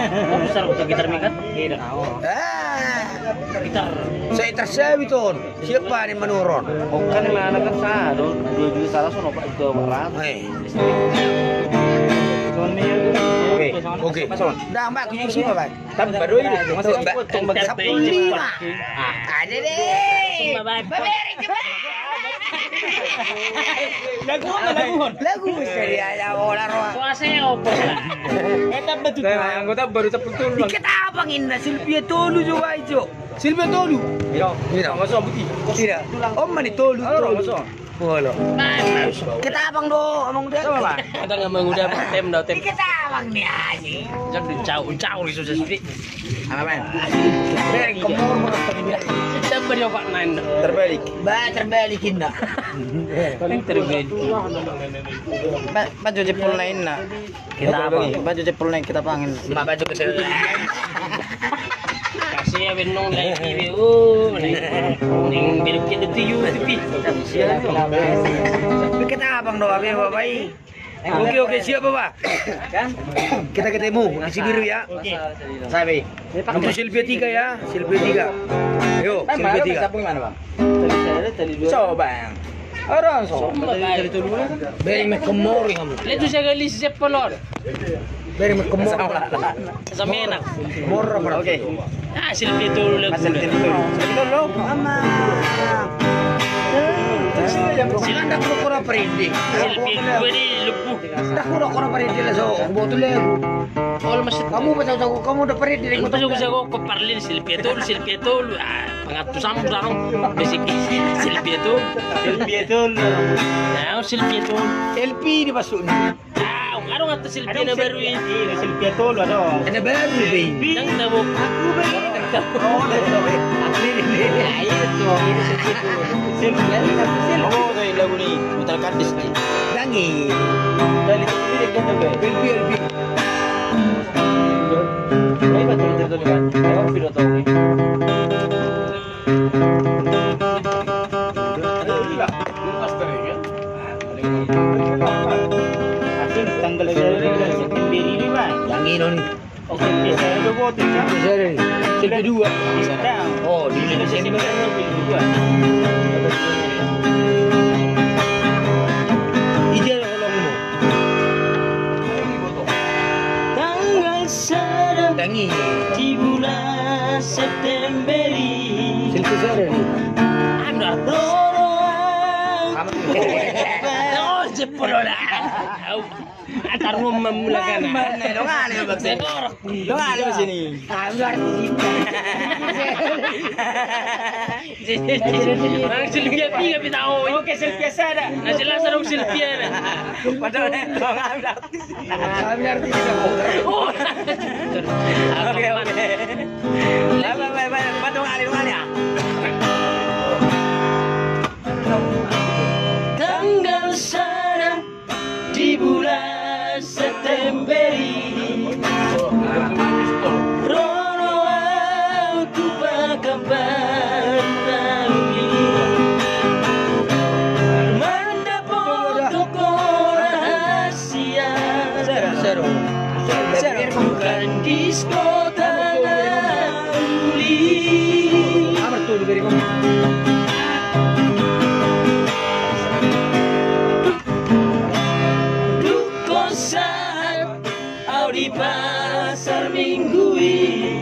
Oh, besar bukan gitar mikat? Iya, dah. Ah. Gitar. Saya tersewi ton. Siapa nih menurun? Bukan mana kan sah, dua juta salah sono Pak itu berat. Eh. Oke, oke. Dah, Mbak, kunci siapa, Pak? Tambah doi, masih Mbak. Sepuluh lima. Ada deh. Lagu apa, lagu? Lagu seri aja bola roa. Suasana apa? Eh, tambah tuh. Anggota baru sepuluh. Ikat apa ngin Silvia tolu coba ijo. Silvia tolu. Ira. Ira. Masa buti. Ira. Om mani tolu. Alo, tolu. Masa. Wala. Kita abang do, abang udah. Sama, Bang. Ada nggak mau udah, Bang? Tem do, tem. Kita abang nih aja. Jangan dicau, cau di susah sih. Apa, Bang? Beri kemur, Bang. Siapa dia, Pak, main? Terbalik. Ba, terbalik, Inna. Paling terbalik. Ba, baju jepul lain, nah. Kita apa? Baju jepul naik kita pangin. Mak baju kecil. Kasih ya benong naik T V. Oh, naik. Ning belok kita tuh YouTube. Kita abang doang ya, Bapak. Oke, oke, siap, Bapak. Kan? Kita ketemu di Cibiru ya. Oke. Sabi. Untuk Silvia tiga ya, Silvia tiga. Ayo, Silvia tiga. Coba yang. Orang so. Beri me kemori kamu. Letu sekali sepuluh. Beri me kemori. Samena. Mor apa? Oke. Ah, Silvia tolu lagu. Silvia tolu. Mama. Silvia tolu. Silvia tolu. Silvia tolu. Dah, udah kau dapat dia lah, so, botol ya. Kalau masih kamu baca jago, kamu dapat dia. Kalau baca jago, kau parlin Silvia tolu, Silvia tolu. Ah, pengatur sama dong. Basic Silvia tolu. Silvia tolu. Nah, Silvia tolu. L P di masuk ni. Ah, ada nggak tuh Silvia na baru ini? Iya, Silvia tolu ada. Ada baru, Bang. Yang tabok. Aku, Bang. Oh, ada. Aku ini. Nah, itu, ini Silvia tolu. Silvia tolu. Oh, kayak lagu ni, putar kardus ni. Tangi. Dari tadi dia kata be. Belbi, belbi. Ayo, betul, betul, betul, kan? Ayo, pilot, oke. Tanggal sembilan September ini, Bang. Yang ini, nih. Oke, bisa ada dua botik, kan? Bisa ada, nih. Selfie dua. Bisa. Oh, di sini. Bisa, bisa, bisa, bisa. Ija holongmu. Tanggal sada. Tangi. Di bulan September i. Selfie sada, nih. Anda. Roro au. Kamu. Oh, jempol dah. Antar rumah mulakan. Mana, mana, dong, ada, Bang. Saya borok. Dong, ada di sini. Ah, berarti. Orang Sylvia, Sylvia, kita, oh. Oke, Sylvia sada. Nah, jelas ada Sylvia, nah. Padahal, dong, ada. Kami arti kita. Oh. Oke, oke. Baik, baik, baik, baik. Dong, ada, dong, ada. Tanggal sada. Di bulan September i, roro au tu Pakambangan i, mandapot ho rahasia. Bukan disko tangan uli. Dung sahat au di pasar Minggu i,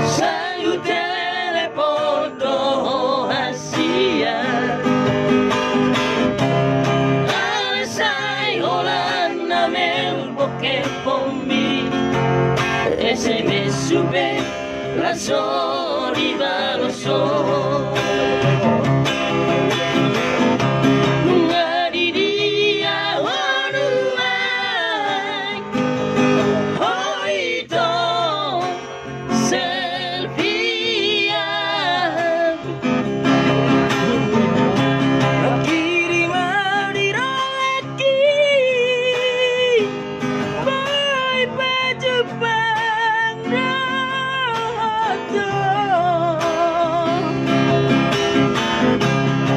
sai hutelepon do ho hasia. Alai sai holan na melbok handphonemi, S M S-hu pe laos so dibalos ho. Nunga di dia ho nuaeng, ho ito Sylvia. Mangkirim au di rohangki, boi pajumpang dohot ho.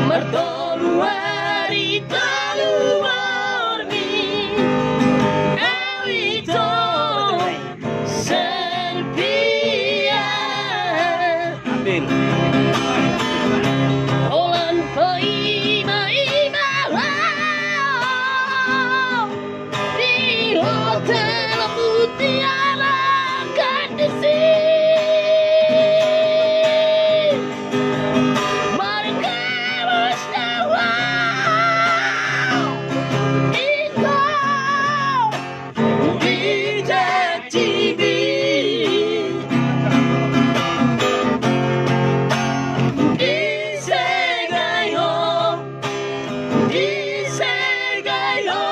Martolu ari tolu borngin au ito Sylvia. Holan paima-ima au di hotel Mutiara Kandis i. Margabus do au ito. Dijanjihi, disegai ho, disegai ho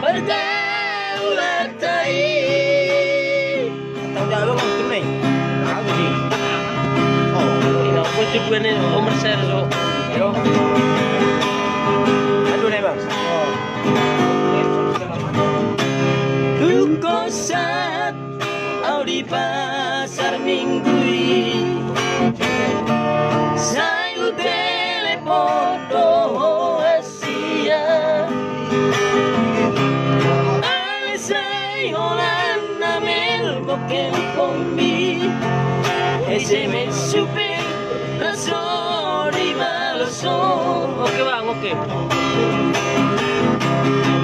pargaulanta i. Tahu dia abang, betul nih. Tahu sih. Oh, ini aku juga nih, Om Serso. Ayo. Aduh, nih, Bang. Oh. Dung sahat au di pasar Minggu i, sai hutelepon do ho hasia. Alai sai holan na melbok handphonemi, S M S-hu pe laos so dibalos ho. Oke, Bang, oke.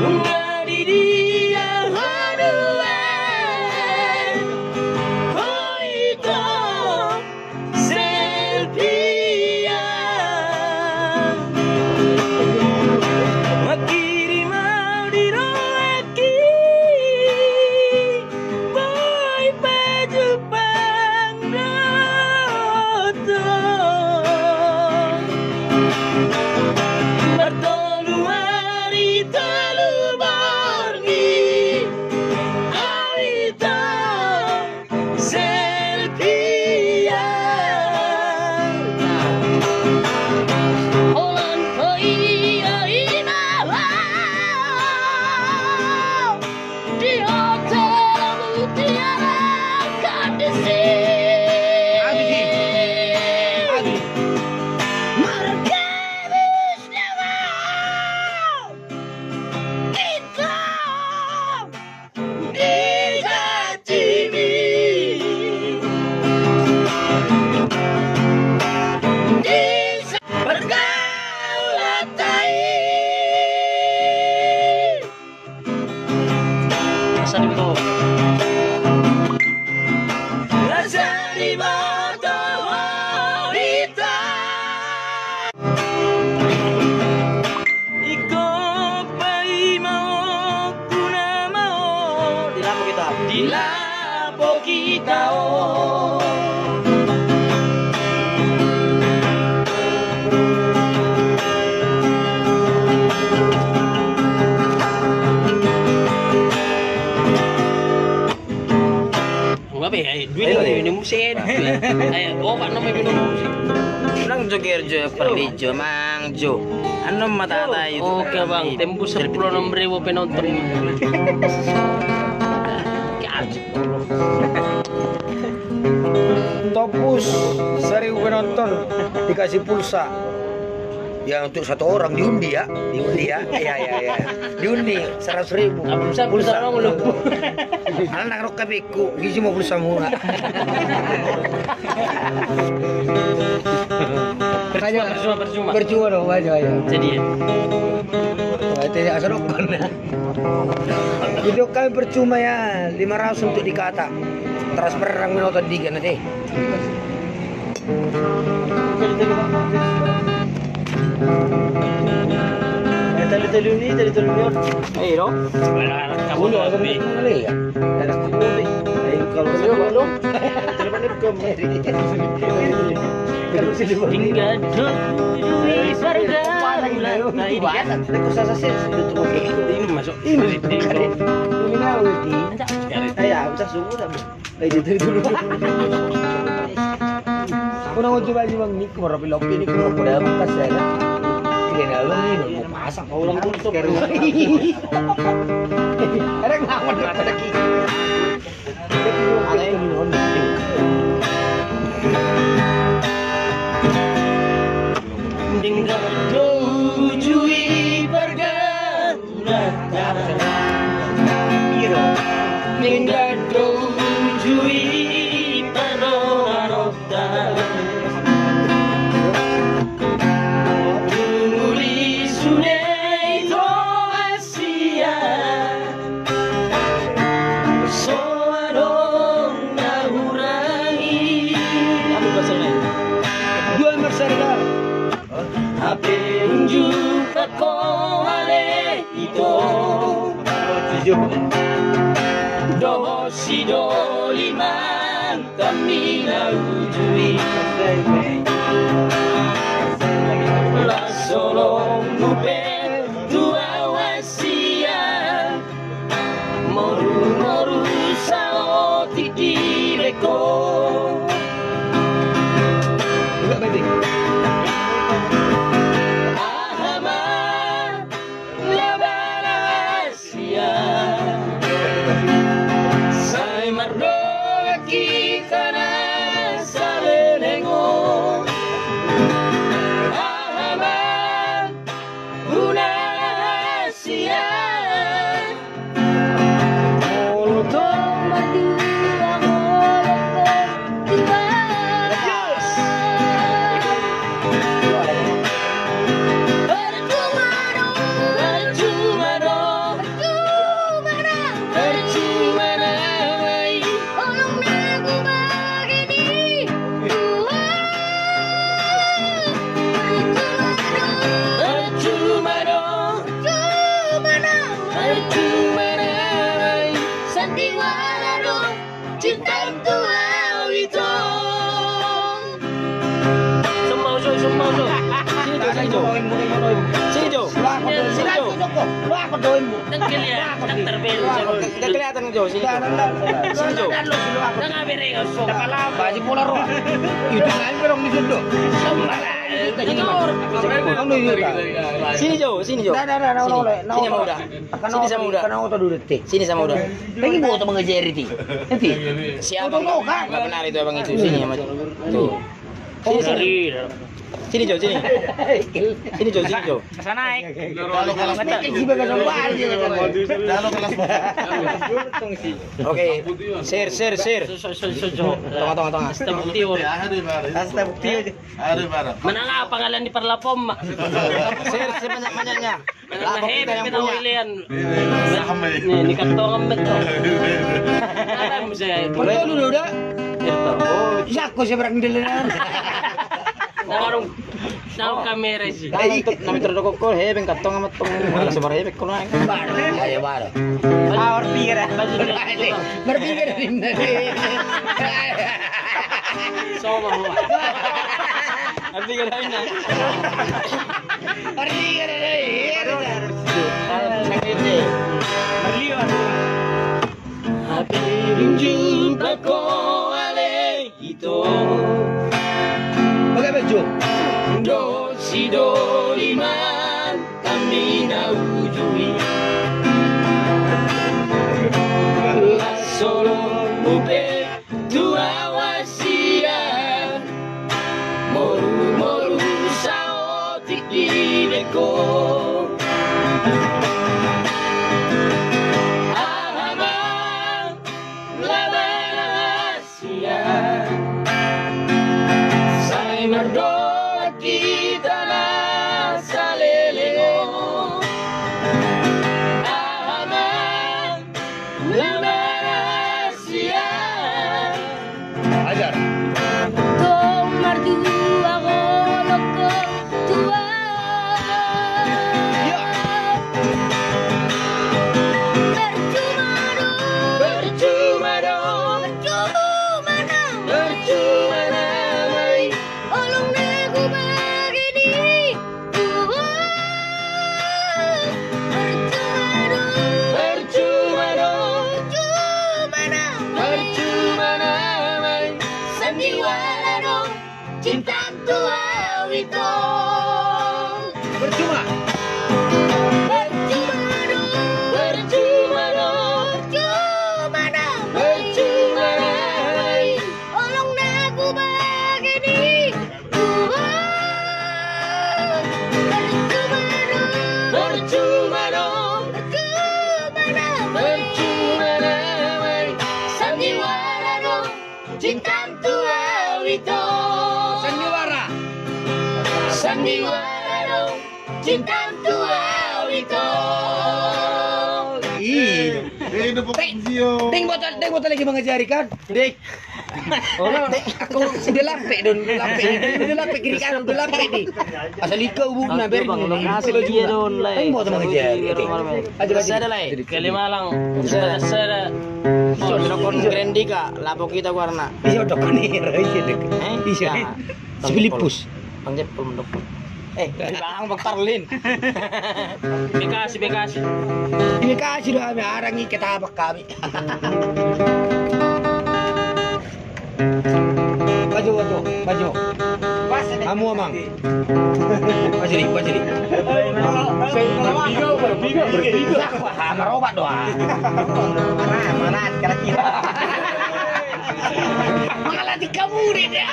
Nunga di dia ho nuaeng, ho ito Sylvia. Mangkirim au di rohangki, boi pajumpang dohot ho. Martolu ari tolu borngin Sed. Eh, obat nama minum. Nang joger jo parlijo mang jo. Annon mata tai. Oke bang, tembus sepuluh enam ribu penonton. Tembus seribu penonton dikasih pulsa. Ya, untuk satu orang diundi ya, diundi ya. Iya, iya, iya. Diundi seratus ribu. Pulsa, pulsa. Anak rok kabekku, gizi mau pulsa murah. Percuma, percuma, percuma. Percuma dong, aja, aja. Jadi ya. Wah, itu ya, asal rokok. Jadi kami percuma ya, lima ratus untuk dikata. Transfer orang menotot diga nanti. Eh, tali-tali ni, tali-tali ni. Eh, no? Udah, aku mau lihat. Ada kulit. Ayo, kalau saya belum. Telepon ke Mary. Kalau sini, Bang. Tinggal duduk di pergaulan. Nah, ini kan. Aku sasa sih, ini masuk. Ini. Ini. Ini. Ayo, udah semua, udah. Ayo, dari dulu. Aku nang coba aja, Bang, ini keluar lopi-lopi ini keluar pada bekas ya, kan? Ini ada ini, mau pasang. Ulang tutup. Ada ngawet, ada ki. Tinggal tujuh pergaulan. Tinggal tujuh parona rota. Tumuli sude i to Asia. So adong na hurangi. Dua marsarga. Hape unjuk ko ale ito. Dohot sidoliman kami na uju i. Las holong dope tu ahu Asia. Moru-moru saotik dibaen ho. Aha ma na baen Asia. Sai mardongan hita na saleleng on. Aha ma Una Asia. Molo tong matua, molo tong tua. Percuma do, percuma do, percuma do, percuma do. Holong na hubege di tua. Percuma do, percuma do, percuma do. Sandiwara do cinta tu ahu ito. Sumau jo, sumau jo. Sini jo, sini jo. Sini jo. Sini jo. Tengkel ya, tak terberu. Tidak kelihatan jo, sini jo. Sini jo. Tengah bereng, so. Baju pola roh. Itu kan berong di situ. Sembarang. Sini jo, sini jo. Sini sama uda. Sini sama uda. Sini sama uda. Lagi mau teman ngejeri ti. Nanti. Siapa? Nggak benar itu abang itu. Sini sama tuh. Sini, sini. Sini jo, sini. Sini jo, sini jo. Sana, eh. Kalau kelas Oke, share, share, share. Tengah, tengah, tengah. Asta bukti. Asta bukti. Mana ngapa ngalian di parlapom, Mak? Share sebanyak-banyaknya. Mana hebat kita punya. Nih, ini kan tongam betul. Apa yang bisa itu? Betul, udah, udah. Itu. Oh, jago seberang dulu. Warung. Tahu kamera sih. Nami terdokok ko, he, beng katong amat tong. Ada sebar he, beng kono. Ayo, baru. Awar pikir ya. Berpikir ini. Sama. Berpikir ini. Berpikir ini. Berlian. Hape unjuk ko ale. Dohot sidoliman hami na uju i. Las holongmu pe tu ahu sian morumoru saotik dibaen ho. Aha ma lapanan sian sai mardolan hita na saleleng on. Aha ma lapanan sian. Ajar. Tong martua holong ho tu ahu. Iya. Percuma do. Percuma do. Percuma nama i. Percuma nama i. Holong na hubege di tubu. Percuma do. Percuma do. Percuma nama i. Percuma nama i. Sandiwara do. Cinta tu ahu ito. Percuma. Percuma do. Percuma do. Percuma nama i. Percuma nama i. Holong na hubege di tubu. Percuma do. Percuma do. Percuma nama i. Percuma nama i. Sandiwara do. Cinta tu ahu ito. Sandiwara. Sandiwara do. Cinta tu ahu ito. Ih. Eh, ini bukan Teng. Deng botol, deng botol lagi mangajari kan? Deng. Ora, ora. Aku udah lape don, lape. Udah lape kiri kanan, udah lape di. Asal ika ubuk na beri. Bang, lokasi dia don, lai. Deng botol mangajari. Aja, aja. Sada, lai. Kalimalang. Sada, sada. Oh, nokon Grandika, lapo kita warna. Iya, dokon ni, iya, dek. Eh? Iya. Ya. Si Filipus. Bang Jepol mendok. Eh, Bang, Bang Parlin. Bekasi, Bekasi. Bekasi do hami, arang i ketabak hami. Maju, maju, maju. Hamu amang. Maju di, maju di. Bertiga, bertiga, bertiga. Wah, marobat doang. Mana, mana, kira-kira. Malah tiga murid ya.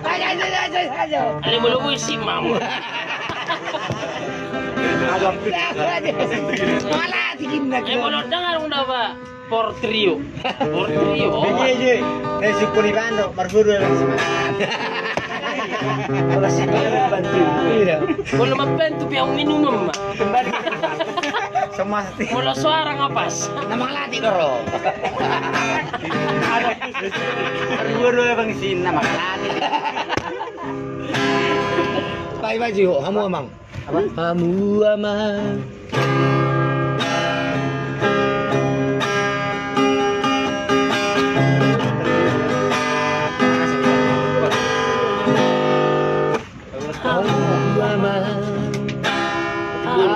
Ayo, ayo, ayo, ayo. Ale molo gue si mamu. Malah tiga murid. Eh, molo dengar unda, Pak. Portrio. Portrio. Iya, iya. Eh, syukur ibando, marguru ya, Mas. Iya. Kalau makan tu piau minum, Mak. Kembali. Semua Molo suara ngapas. Na mangalati do ro. Dua-dua bang sin na mangalati. Pai baju hamu amang. Apa? Hamu amang.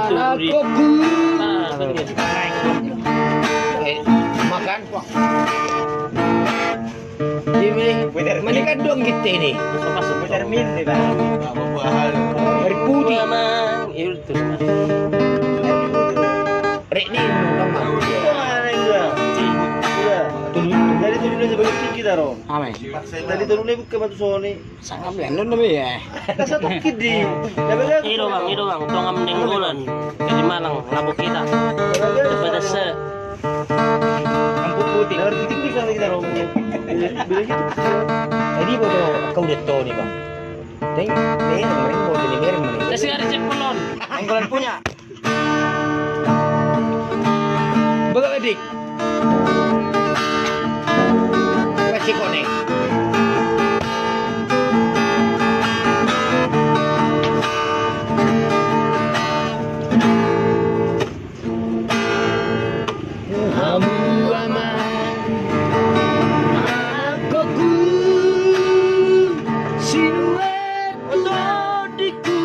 Anak koku. Eh, makan. Ini menikah dong kita ini. Air putih. Rek ni, nonton mah. Tadi tuh dia sebagai kita dong. Amin. Tadi tuh dia buka batu soni. Sangap ya, non ya. Kasar tuh kidi. Ido bang, ido bang, tongam denggolan. Jadi malang, lapo kita. Pada se. Ampun putih. Lewat putih bisa kita romo. Jadi bodo kau udah tahu nih bang. Deng, deng, mereng bodo nih mereng mereng. Kasih ada cek pelon. Denggolan punya. Baga dik. Pasikone. Hamu amang, anak koku, sinuan tu adikku,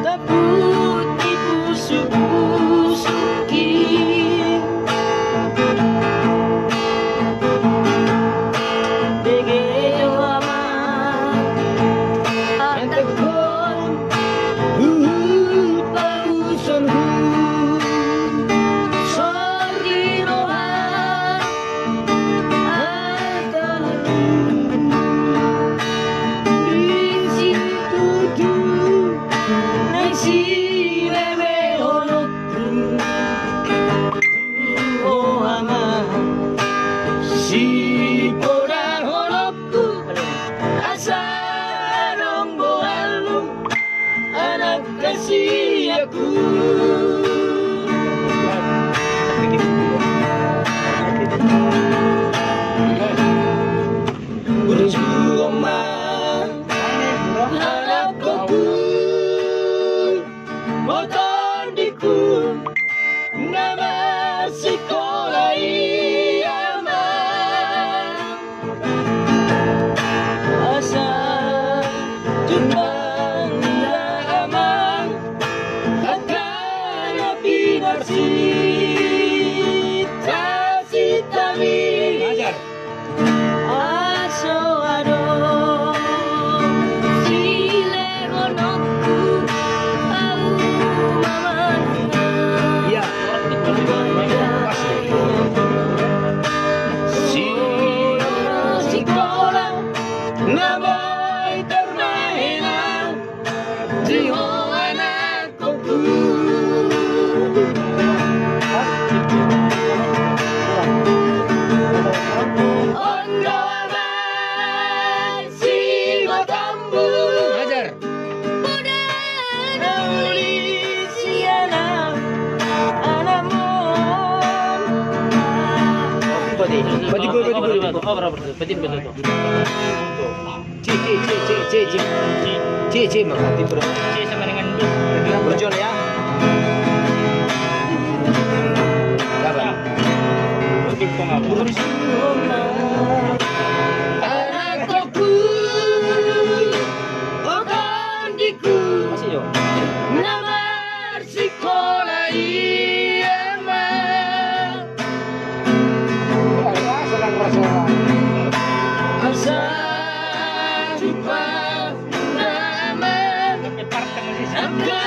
tabut di pusuk-pusukki. Burju ma anakkonku, botondiku na marsikola i, Amang. Asa jumpang ia, Amang, angka na pinarsinta-sintami. Ajar. Aso adong silehononku, au ma manang. Iya. Pas. Si sikola na boi tarmahena di ho anakkonku. On do, Amang, sibotommu. Ajar. Poda na uli sian anakmu. Padi, padi, padi, padi. C, C, C, C, C, C. C, C, maka. C sama dengan dus. Burjon ya. Sabar. Anakkonku, botondiku. Masih, Jo. Na marsikola i, Amang. Asa jumpang, Amang, angka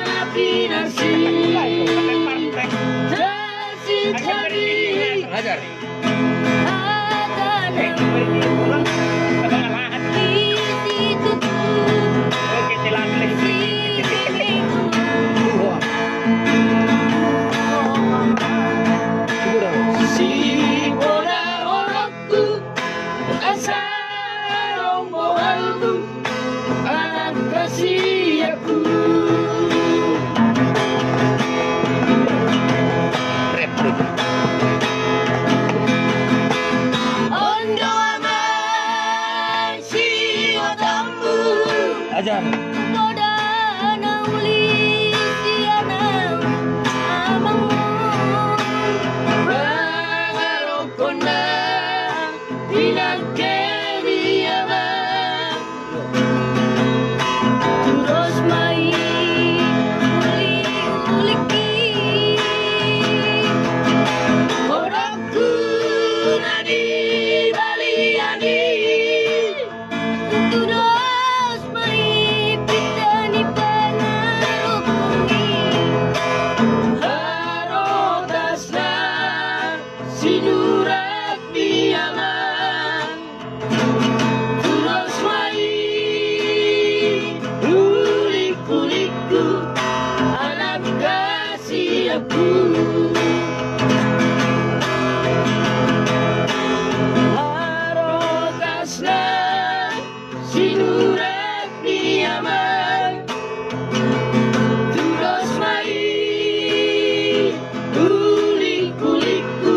na pinarsinta-sintami. Ajar. Sibola horongku, asa adong bohalmu, anak kasihanku. Rap, rap. On do, Amang, sibotommu. Ajar. Poda na uli sian amangmu. Mangalongkon na pinangke ni, Amang. Tudos ma i uli-uli i. Horongku na di balian i. Tudos ma i pinta ni pangarokon i. Harotasna sinurat ni, Amang. Tudos ma i ulik-ulikku, anak kasihanku. Harotasna sinurat ni, Amang. Tudos ma i ulik-ulikku,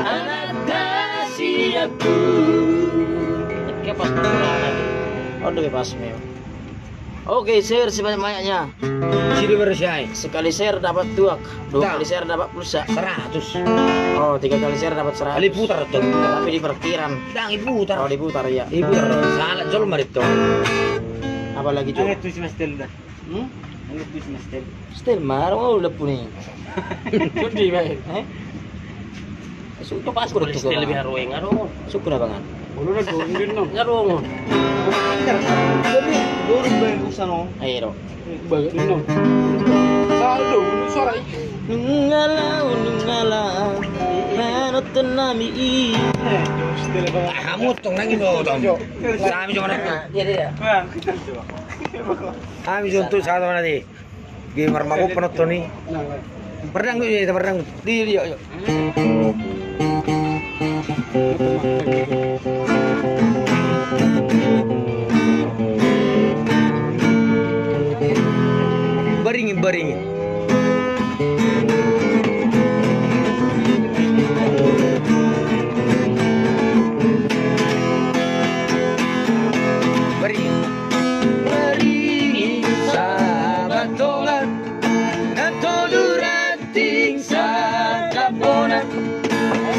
anak kasihanku. Oke, pas. Oke, share sebanyak-banyaknya. Sini baru si ai. Sekali share dapat tuak, dua kali share dapat pulsa. Seratus. Oh, tiga kali share dapat seratus. Kali putar tuh. Tapi di parkiran. Dang, diputar. Oh, diputar, iya. Diputar. Salah jol marit tuh. Apalagi jol. Angkat tuh si Mas Tel dah. Hmm? Angkat tuh si Mas Tel. Stel ma, adong olo dapuni. Sundi bae. Eh? Sundi pas kuda tuh. Stel biar weng adong. Suku na bangan. Olo na dong din no. Adong. Jadi dorong bae kusano. Ayo do. Bae din no. Saldo suara. Nunggala, nunggala. Mano tenami i. Ah, hamu tong nang ido tong. Kami cuma nak. Iya, iya. Kami contoh satu nanti. Gamer mako penonton i. Pardangdut i, pardangdut. Di, di, yo, yo. Baring, Beringin. Beringin. Beringin Sabatongan, na tolu ranting sangkapona,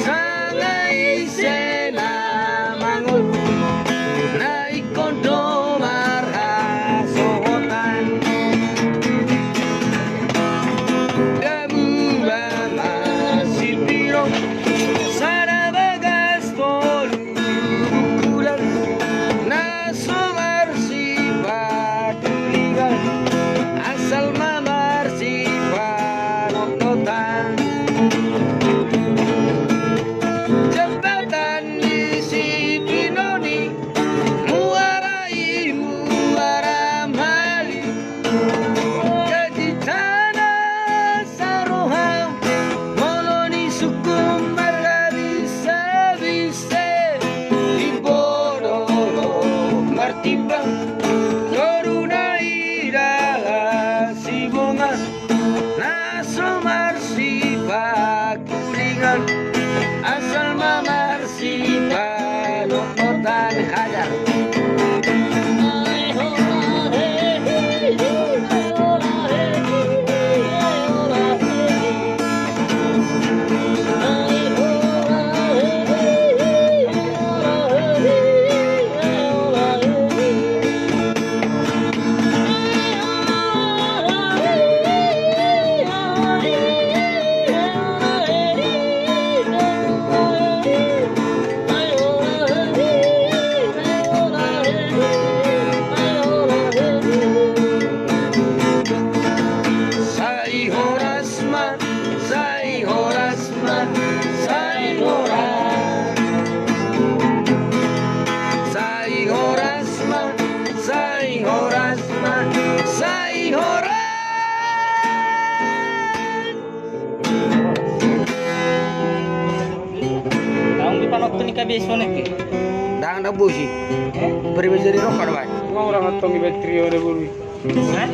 sanga ise na mangut, na ingkon do marhasohotan. Gabu ma masipiro, sada bagas tolu bungkulan, na so marsipakulingan, asal ma marsipanototan. Jambatan ni si Pinoni, muara i muara Mali, jadi tanah saroha, molo ni sungkun marhabis-habis, i bodo do martimbang, toruna i da hasibongan, na so marsipakulingan, asal ma marsipanototan. Hajar. Sai horas ma, sai horas ma, sai horas. Sai horas ma, sai horas ma, sai horas. Ndang di panonton i kabeso neke. Ndang, ndang bosi. Eh? Beri bejari rokok, Bang. Mau orang antong i bateri ada bulu. Eh?